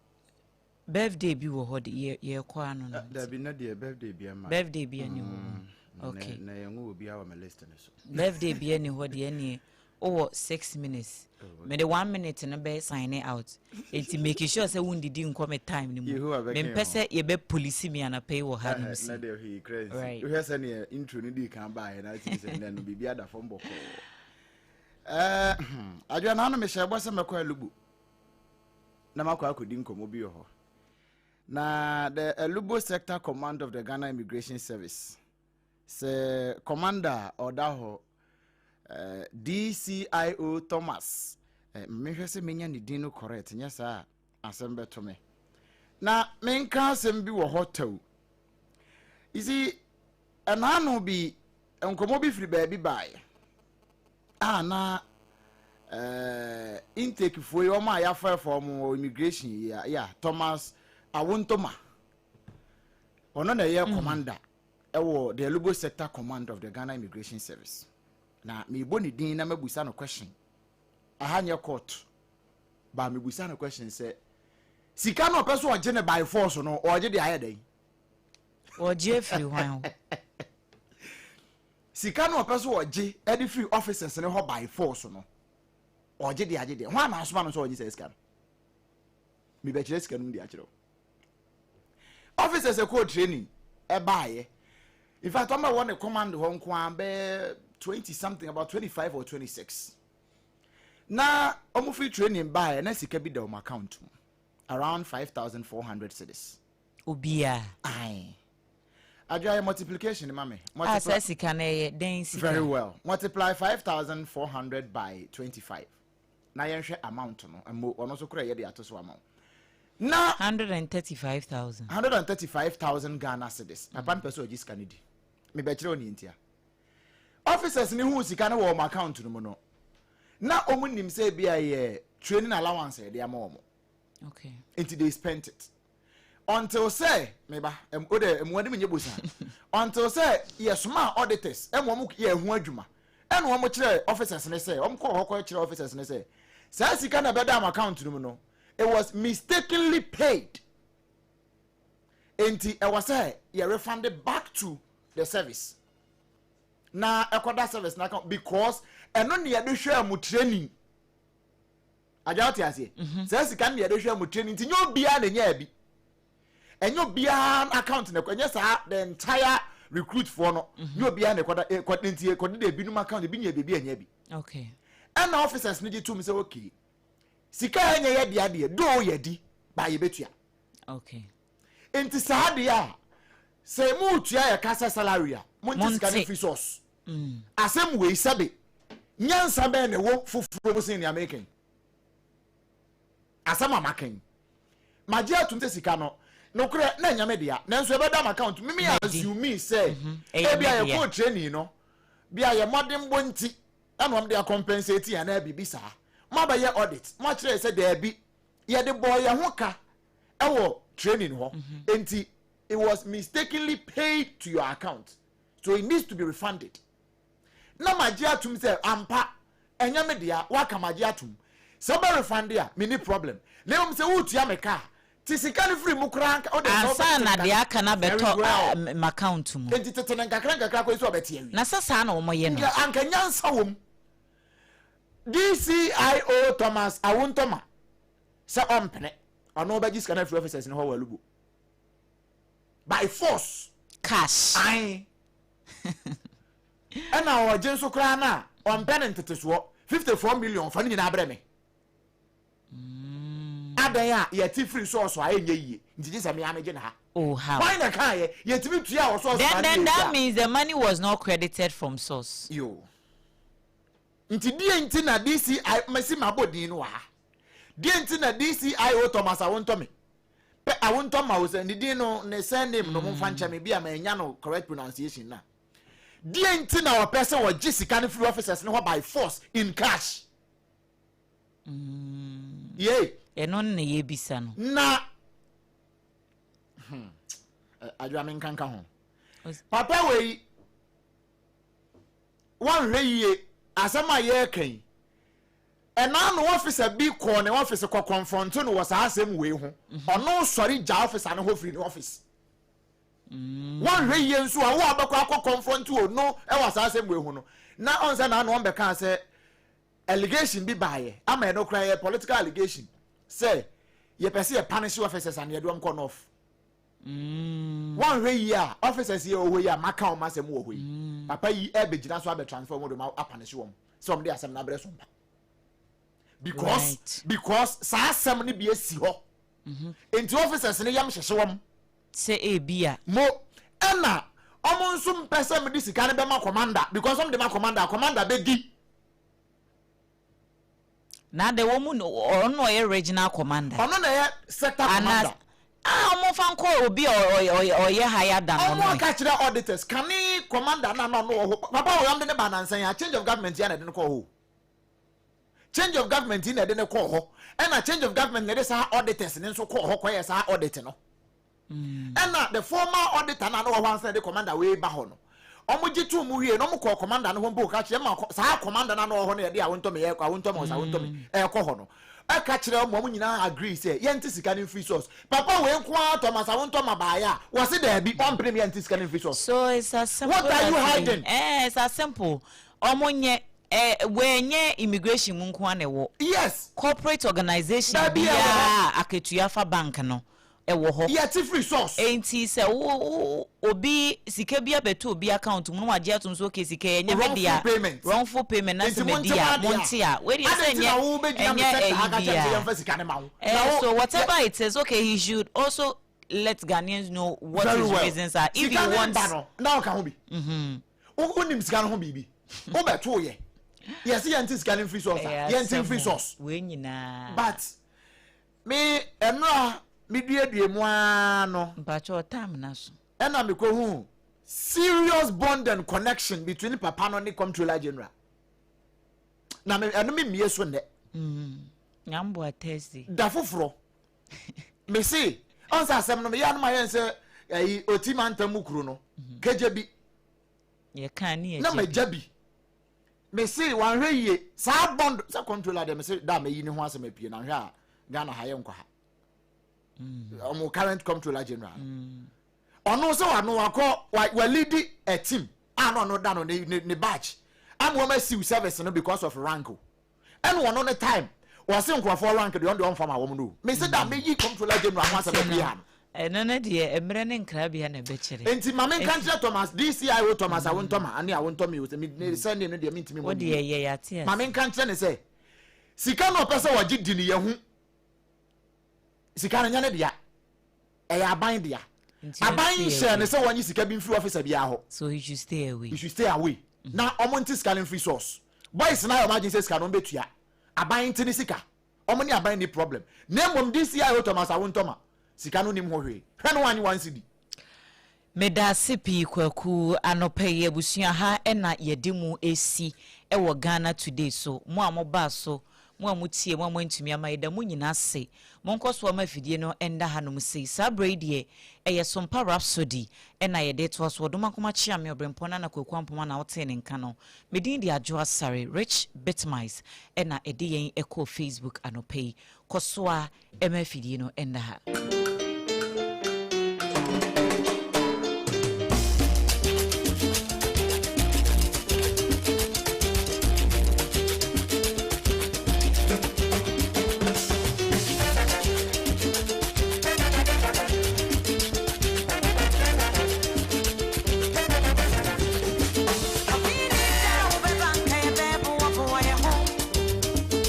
Speaker 1: Birthday bi wɔ hɔ de yɛ yɛkɔ ano no.
Speaker 2: Dabi na deɛ birthday bi ama.
Speaker 1: Birthday bi ani hɔ. Mm, okay.
Speaker 2: Na yɛn wɔ bi wɔ my list no so.
Speaker 1: Birthday bi ani hɔ deɛ ɛneɛ wowɔ 6 minutes. Oh, okay. Mede 1 minute no bɛ sign out. Eti make sure sɛ wondidi nkɔ me time no mu. Mempɛ sɛ yɛbɛ polisi mi anapa yi wɔ ha nom si.
Speaker 2: Na deɛ hwee kura nsi. Right. Wohwɛ sɛ neɛ intro no dii kan baeɛ na atumi sɛ nnɛ no biribi ada fam bɔkɔɔ. Ɛɛ adwoa na ano mehyɛ bɔ sɛ mɛkɔ Elubo. Na makɔ akɔdi nkɔmmɔ bi wɔ hɔ. Na the Elubo Sector Command of the Ghana Immigration Service, sɛ commander a ɔda hɔ, eh, DCIO Thomas, eh, mehwɛ sɛ menya ne din no correct, nyɛ saa a asɛm bɛto me. Na menka asɛm bi wɔ hɔ tɛw. You see, ɛnaano bi, nkɔmmɔ bi firi baabi baeɛ a na Eh, intake foɔ yi, wɔn a yɛafɛfa wɔn wɔ immigration yi a, yeah, Thomas Awontoma. Ɔno na ɛyɛ commander ɛwɔ the Elubo Sector Command of the Ghana Immigration Service. Na mebɔ ne din na mabusa no question. Aha nyɛ court. Ba mebusa no question sɛ sika no ɔpɛ so ɔgye ne by force no, ɔgye de ayɛ dɛn?
Speaker 1: Ɔgye afiri hwan hɔ?
Speaker 2: Sika no ɔpɛ so ɔgye de firi officers no hɔ by force no, ɔgye de agye deɛ. Hwan na asoma no sɛ ɔgye saa sika no? Mebɛkyerɛ sika no mu de akyerɛ wo. Officers ɛkɔɔ training ɛbaayɛ. In fact, ɔma ɛwɔ ne command hɔ nko ara bɛyɛ 20 something, about 25 or 26. Na ɔmo firi training baayɛ na sika bi da ɔmo account mu around 5,400 cedis.
Speaker 1: Obiara.
Speaker 2: Aye. Adwoa yɛ multiplication ma me.
Speaker 1: Ah, Multiply. Saa sika no ɛyɛ dɛn sika?
Speaker 2: Very well. Multiply 5,400 by 25. Na yɛnhwɛ amount no. Mmo, ɔno nso kora yɛ de ato so ama wo. Na
Speaker 1: 135,000.
Speaker 2: 135,000 Ghana cedis. Papa no pɛ sɛ ɔgye sika no di. Mebɛkyerɛ wo nea ntia. Officers no huu sika no wɔ wɔn account no mu no, na wɔn nim sɛ ebi a ɛyɛ training allowance a yɛde ama wɔn.
Speaker 1: Okay.
Speaker 2: Nti they spent it. Until sɛ, meba, o de, mmoa no menyɛ bosa. Until sɛ yɛsomaa auditors ɛma wɔn yɛ ɛho adwuma. Ɛna wɔn kyerɛ officers no sɛ, wɔn kɔɔ hɔ kɔ kyerɛ officers no sɛ, saa sika na ɛbɛda wɔn account no mu no, it was mistakenly paid. Nti ɛwɔ sɛ yɛ refund it back to the service. Na ɛkɔda service na account because ɛno na yɛde hwɛɛ mo training. Agya wote aseɛ? Mhm. Saa sika no na yɛde hwɛ mo training nti nyɛ obiara na ɛnyaa bi. Ɛnyɛ obiara account na ɛkɔ ɛnyɛ saa the entire recruit foɔ no mhm. nyɛ obiara na ɛkɔda ɛkɔ nti ɛkɔde de ebinom account ebi nya beebi ɛnyɛ bi.
Speaker 1: Okay.
Speaker 2: Ɛna officers no gye tum sɛ okay sika a ɛnyɛ yɛ dea deɛ doo yɛ di ba yɛbɛtua.
Speaker 1: Okay.
Speaker 2: Nti saa deɛ a sɛ mo tua yɛ ka sɛ salary a mo nte sika no firi source. Asɛm wei, sɛbe, nyansa bɛn na ɛwɔ foforɔ mu sen nea mereka yi? Asɛm a maka yi, magye atom sɛ sika no, nokorɛ, na ɛnyɛ me dea, nanso ɛbɛda m'account mu. Me assume sɛ ebia yɛkɔɔ training no, bia yɛ mmɔdenbɔ nti ɛna wɔn de akɔmpɛnsate yɛn anaa biribi saa. Moabɛyɛ audit, moakyerɛ yɛ sɛ daabi, yɛde bɔɔ yɛn ho ka ɛwɔ training hɔ, enti it was mistakenly paid to your account. So it needs to be refunded. Na magye atum sɛ ampa ɛnyɛ me dea, waka magye atum. Sɛ wobɛ refund a, menni problem. Na mmom sɛ woretua me ka a, te sika no firi mu koraa nka, wode sɛ
Speaker 1: Ansa
Speaker 2: wobɛte
Speaker 1: na
Speaker 2: nka
Speaker 1: deɛ aka no
Speaker 2: Very
Speaker 1: abɛtɔ
Speaker 2: well.
Speaker 1: m'account mu.
Speaker 2: Enti tete no nkakra nkakra kɔsi sɛ ɔbɛte awie.
Speaker 1: Na sɛ saa na wɔyɛ no.
Speaker 2: Nka anka nyansa wɔ mu. DCIO Thomas Awontoma sɛ ɔmpene, ɔno ɔbɛgye sika no afiri officers no hɔ wɔ Alubo. By force.
Speaker 1: Cash.
Speaker 2: Ae. Ɛna ɔgye nso koraa no a, ɔmpɛ no ntetesoɔ. 54 million fa ne nyinaa brɛ me. Mm. Adɛn a yɛte firi sɔɔso a ɛnyɛ yie nti gye sɛ me ara megye no ha.
Speaker 1: Oh, how?
Speaker 2: Hwan na kaeɛ? Yɛtumi tua wɔ sɔɔso
Speaker 1: Then, then that means the money was not credited from source.
Speaker 2: Yo. Nti deɛ nti na DCI masi mabɔ din no wɔ ha. Deɛ nti na DCIO Thomas Awontɔme Pɛ awontɔ ma wo sɛ ne din no ne surname no momfa nkyɛ me bi a manya no correct pronunciation na. Deɛ nti na ɔpɛ sɛ ɔgye sika no firi officers no hɔ by force in cash?
Speaker 1: Mm.
Speaker 2: Yei.
Speaker 1: Ɛno na yɛbisa no.
Speaker 2: Na hmm, adwoa me nkanka ho. Papa wei wanhwɛ yie asɛm a yɛreka yi Ɛna no officer bi kɔɔ ne office kɔ confronto no wɔ saa asɛm wei ho. Ɔno sɔre gyaa officer no hɔ firi ne office. Wanhwɛ yie nso a, wo a wobɛkɔ akɔ confronto ono wɔ saa asɛm wei ho no, na ɔn sɛ naano ɔmbɛkaa sɛ allegation bi baeɛ ama ɛno koraa yɛ political allegation sɛ yɛpɛ sɛ yɛ punish officers and yɛde wɔn kɔ north. Wanhwɛ yie a, officers yi a ɛwɔ hɔ yi a maka wɔn asɛm wɔ hɔ yi, papa yi ɛbɛgyina so abɛ transfer wɔn de wɔn apanish wɔn. Sɛ wɔn de asɛm no abrɛ so mpa because
Speaker 1: right.
Speaker 2: Because saa asɛm no bi esi hɔ mm-hmm. Nti officers no yam hyehye wɔn
Speaker 1: sɛ ebi a
Speaker 2: mo ɛna wɔn nso mpɛ sɛ mo de sika no bɛma commander because wɔn de ma commander, commander bɛdi.
Speaker 1: Na de wɔn mu ɔno na ɔyɛ regional commander.
Speaker 2: Ɔno na ɛyɛ sector commander.
Speaker 1: Ah, wɔn fa nkɔ obi a ɔyɛ higher than ɔno.
Speaker 2: Wɔn aka kyerɛ auditors kane commander na na ɔno wɔ hɔ papa wɔ yam de ne ba nansan ya change of government ya na ɛde no kɔ hɔ. Change of government yi na ɛde no kɔɔ hɔ, ɛna change of government na ɛde saa auditors no nso kɔɔ hɔ kɔyɛɛ saa audit no. Ɛna the former auditor no a na ɔwɔ hɔ ansa na ɛde commander wei ba hɔ no, wɔn gye too mu wie no, wɔn kɔɔ commander no hɔ mpo ka kyerɛ ma saa commander no a na ɔwɔ hɔ no yɛde awontɔme yɛ awontɔme ɔsɛ awontɔme ɛkɔ hɔ no ɛka kyerɛ wɔn, wɔn nyinaa agree sɛ yɛnte sika no mfiri source. Papa wei nko ara Thomas Awontɔma baeɛ a wɔse daabi ɔmpene me yɛnte sika no mfiri source.
Speaker 1: So it's as simple
Speaker 2: What are you
Speaker 1: as
Speaker 2: hiding?
Speaker 1: Eh, it's as simple. Wɔn nyɛ eh, wei ɛnyɛ immigration mu nko ara na ɛwɔ.
Speaker 2: Yes.
Speaker 1: Corporate organisation
Speaker 2: Baabi a ɛwɔ hɔ.
Speaker 1: biara a akatua fa bank no, ɛwɔ hɔ.
Speaker 2: Yɛte firi source.
Speaker 1: Enti sɛ wo wo obi sika bi abɛtɔ obi account mu na wagye atom sɛ okay sika yi ɛnyɛ me dea,
Speaker 2: Wrongful payment.
Speaker 1: wrongful payment na
Speaker 2: Enti
Speaker 1: sɛ
Speaker 2: monte
Speaker 1: medi
Speaker 2: mo
Speaker 1: a,
Speaker 2: adeɛ a.
Speaker 1: monte a. Wei deɛ sɛ
Speaker 2: Adɛn nti
Speaker 1: ɛnyɛ
Speaker 2: na wobɛgyina me
Speaker 1: ɛnyɛ
Speaker 2: sector ha
Speaker 1: ɛyi
Speaker 2: ka kyerɛ me sɛ
Speaker 1: biara.
Speaker 2: yɛmfa sika no ma wo? Na
Speaker 1: Eh,
Speaker 2: wo
Speaker 1: so whatever
Speaker 2: yɛ
Speaker 1: it is, okay, he should also let Ghanaians know what
Speaker 2: Very
Speaker 1: his
Speaker 2: well.
Speaker 1: reasons are. If he
Speaker 2: Sika no
Speaker 1: wants.
Speaker 2: ba no, na woka ho bi. Wo wonim sika no ho biribi. Wobɛtoo yɛ. Yɛse yɛnte sika no mfiri source a,
Speaker 1: Ɛyɛ
Speaker 2: yɛnte
Speaker 1: asɛm
Speaker 2: mfiri
Speaker 1: o.
Speaker 2: source.
Speaker 1: Wei nyinaa.
Speaker 2: But Me ɛnora me duadua mu ara no.
Speaker 1: Mpakyɛw time no aso.
Speaker 2: Ɛna me kɔ huu serious bond and connection between papa no ne comptroller general. Na me ɛno me mmie so nnɛ.
Speaker 1: Mm, Nyamboa Thursday.
Speaker 2: Da foforɔ. Me se, ɔn sɛ asɛm no me yɛ anoma yɛn sɛ ɛyi oti mantam mu kuro no. Mhm. Kegye bi.
Speaker 1: Yɛka ne yɛgye
Speaker 2: Na magya bi. Me se wanhwɛ yie saa bond sɛ controller deɛ me se da mayi ne ho asɛm apue na nhwɛ a Ghana ha yɛ nkɔ ha. Ɔmo mm. current controller general. Mm. Ɔno sɛ wano wakɔ wa lead a team a na ɔno da no ne ne batch ama wɔn asiw service no because of rank o. Ɛna ɔno ne time wɔse nkurɔfoɔ rank deɛ ɔno deɛ ɔmfa ma wɔn no o. Mese da meyi comptroller general ho asɛm apue ha no.
Speaker 1: Ɛno no deɛ mmerɛ ne nkrabea na ɛbɛkyerɛ.
Speaker 2: Enti ma menka nkyerɛ Thomas, DCIO Thomas Awontɔma ane Awontɔme o, sɛ me ne surname no deɛ mentumi mmɔ
Speaker 1: Wo
Speaker 2: ne
Speaker 1: deɛ
Speaker 2: din.
Speaker 1: yɛ yɛate
Speaker 2: Ma
Speaker 1: ase.
Speaker 2: menka nkyerɛ no sɛ sika no a ɔpɛ sɛ ɔgye di no yɛahu. Sika no nyɛ ne dea. Ɛyɛ aban dea.
Speaker 1: Nti
Speaker 2: Aban
Speaker 1: ɔnstay
Speaker 2: nhyɛɛ no
Speaker 1: away.
Speaker 2: sɛ wɔnye sika bi mfiri officer biara hɔ.
Speaker 1: So he should stay away.
Speaker 2: He should stay away. Na wɔnte sika no mfiri source. Boys no ayɛ wɔn adwene sɛ sika no wɔbɛtua. Aban nte ne sika. Wɔn ne aban nni problem. Na mmom DCIO Thomas Awontɔma, sika no nnim ho hwee. Hwɛ no wannye one cedi.
Speaker 1: Medaase pii Kwaku, anɔpa yi abusua ha na yɛde mo resi wɔ Ghana Today so. Mo a mobaa so, mo a motie, mo a moantumi amma, yɛda mo nyinaa ase. Monkɔ so ama afidie no nda hanom sei. Saa berɛ yi deɛ, ɛyɛ Sompa Rhapsody na yɛde retoa so. Ɔdomankoma Kyeame Ɔberempɔn Nana Kwaku Ampoma na wotee ne nka no. Me din de Adwoa Asare, Rich Bitmice na ɛde yɛn kɔɔ Facebook anɔpa yi. Kɔ so ara ma afidie no nna ha.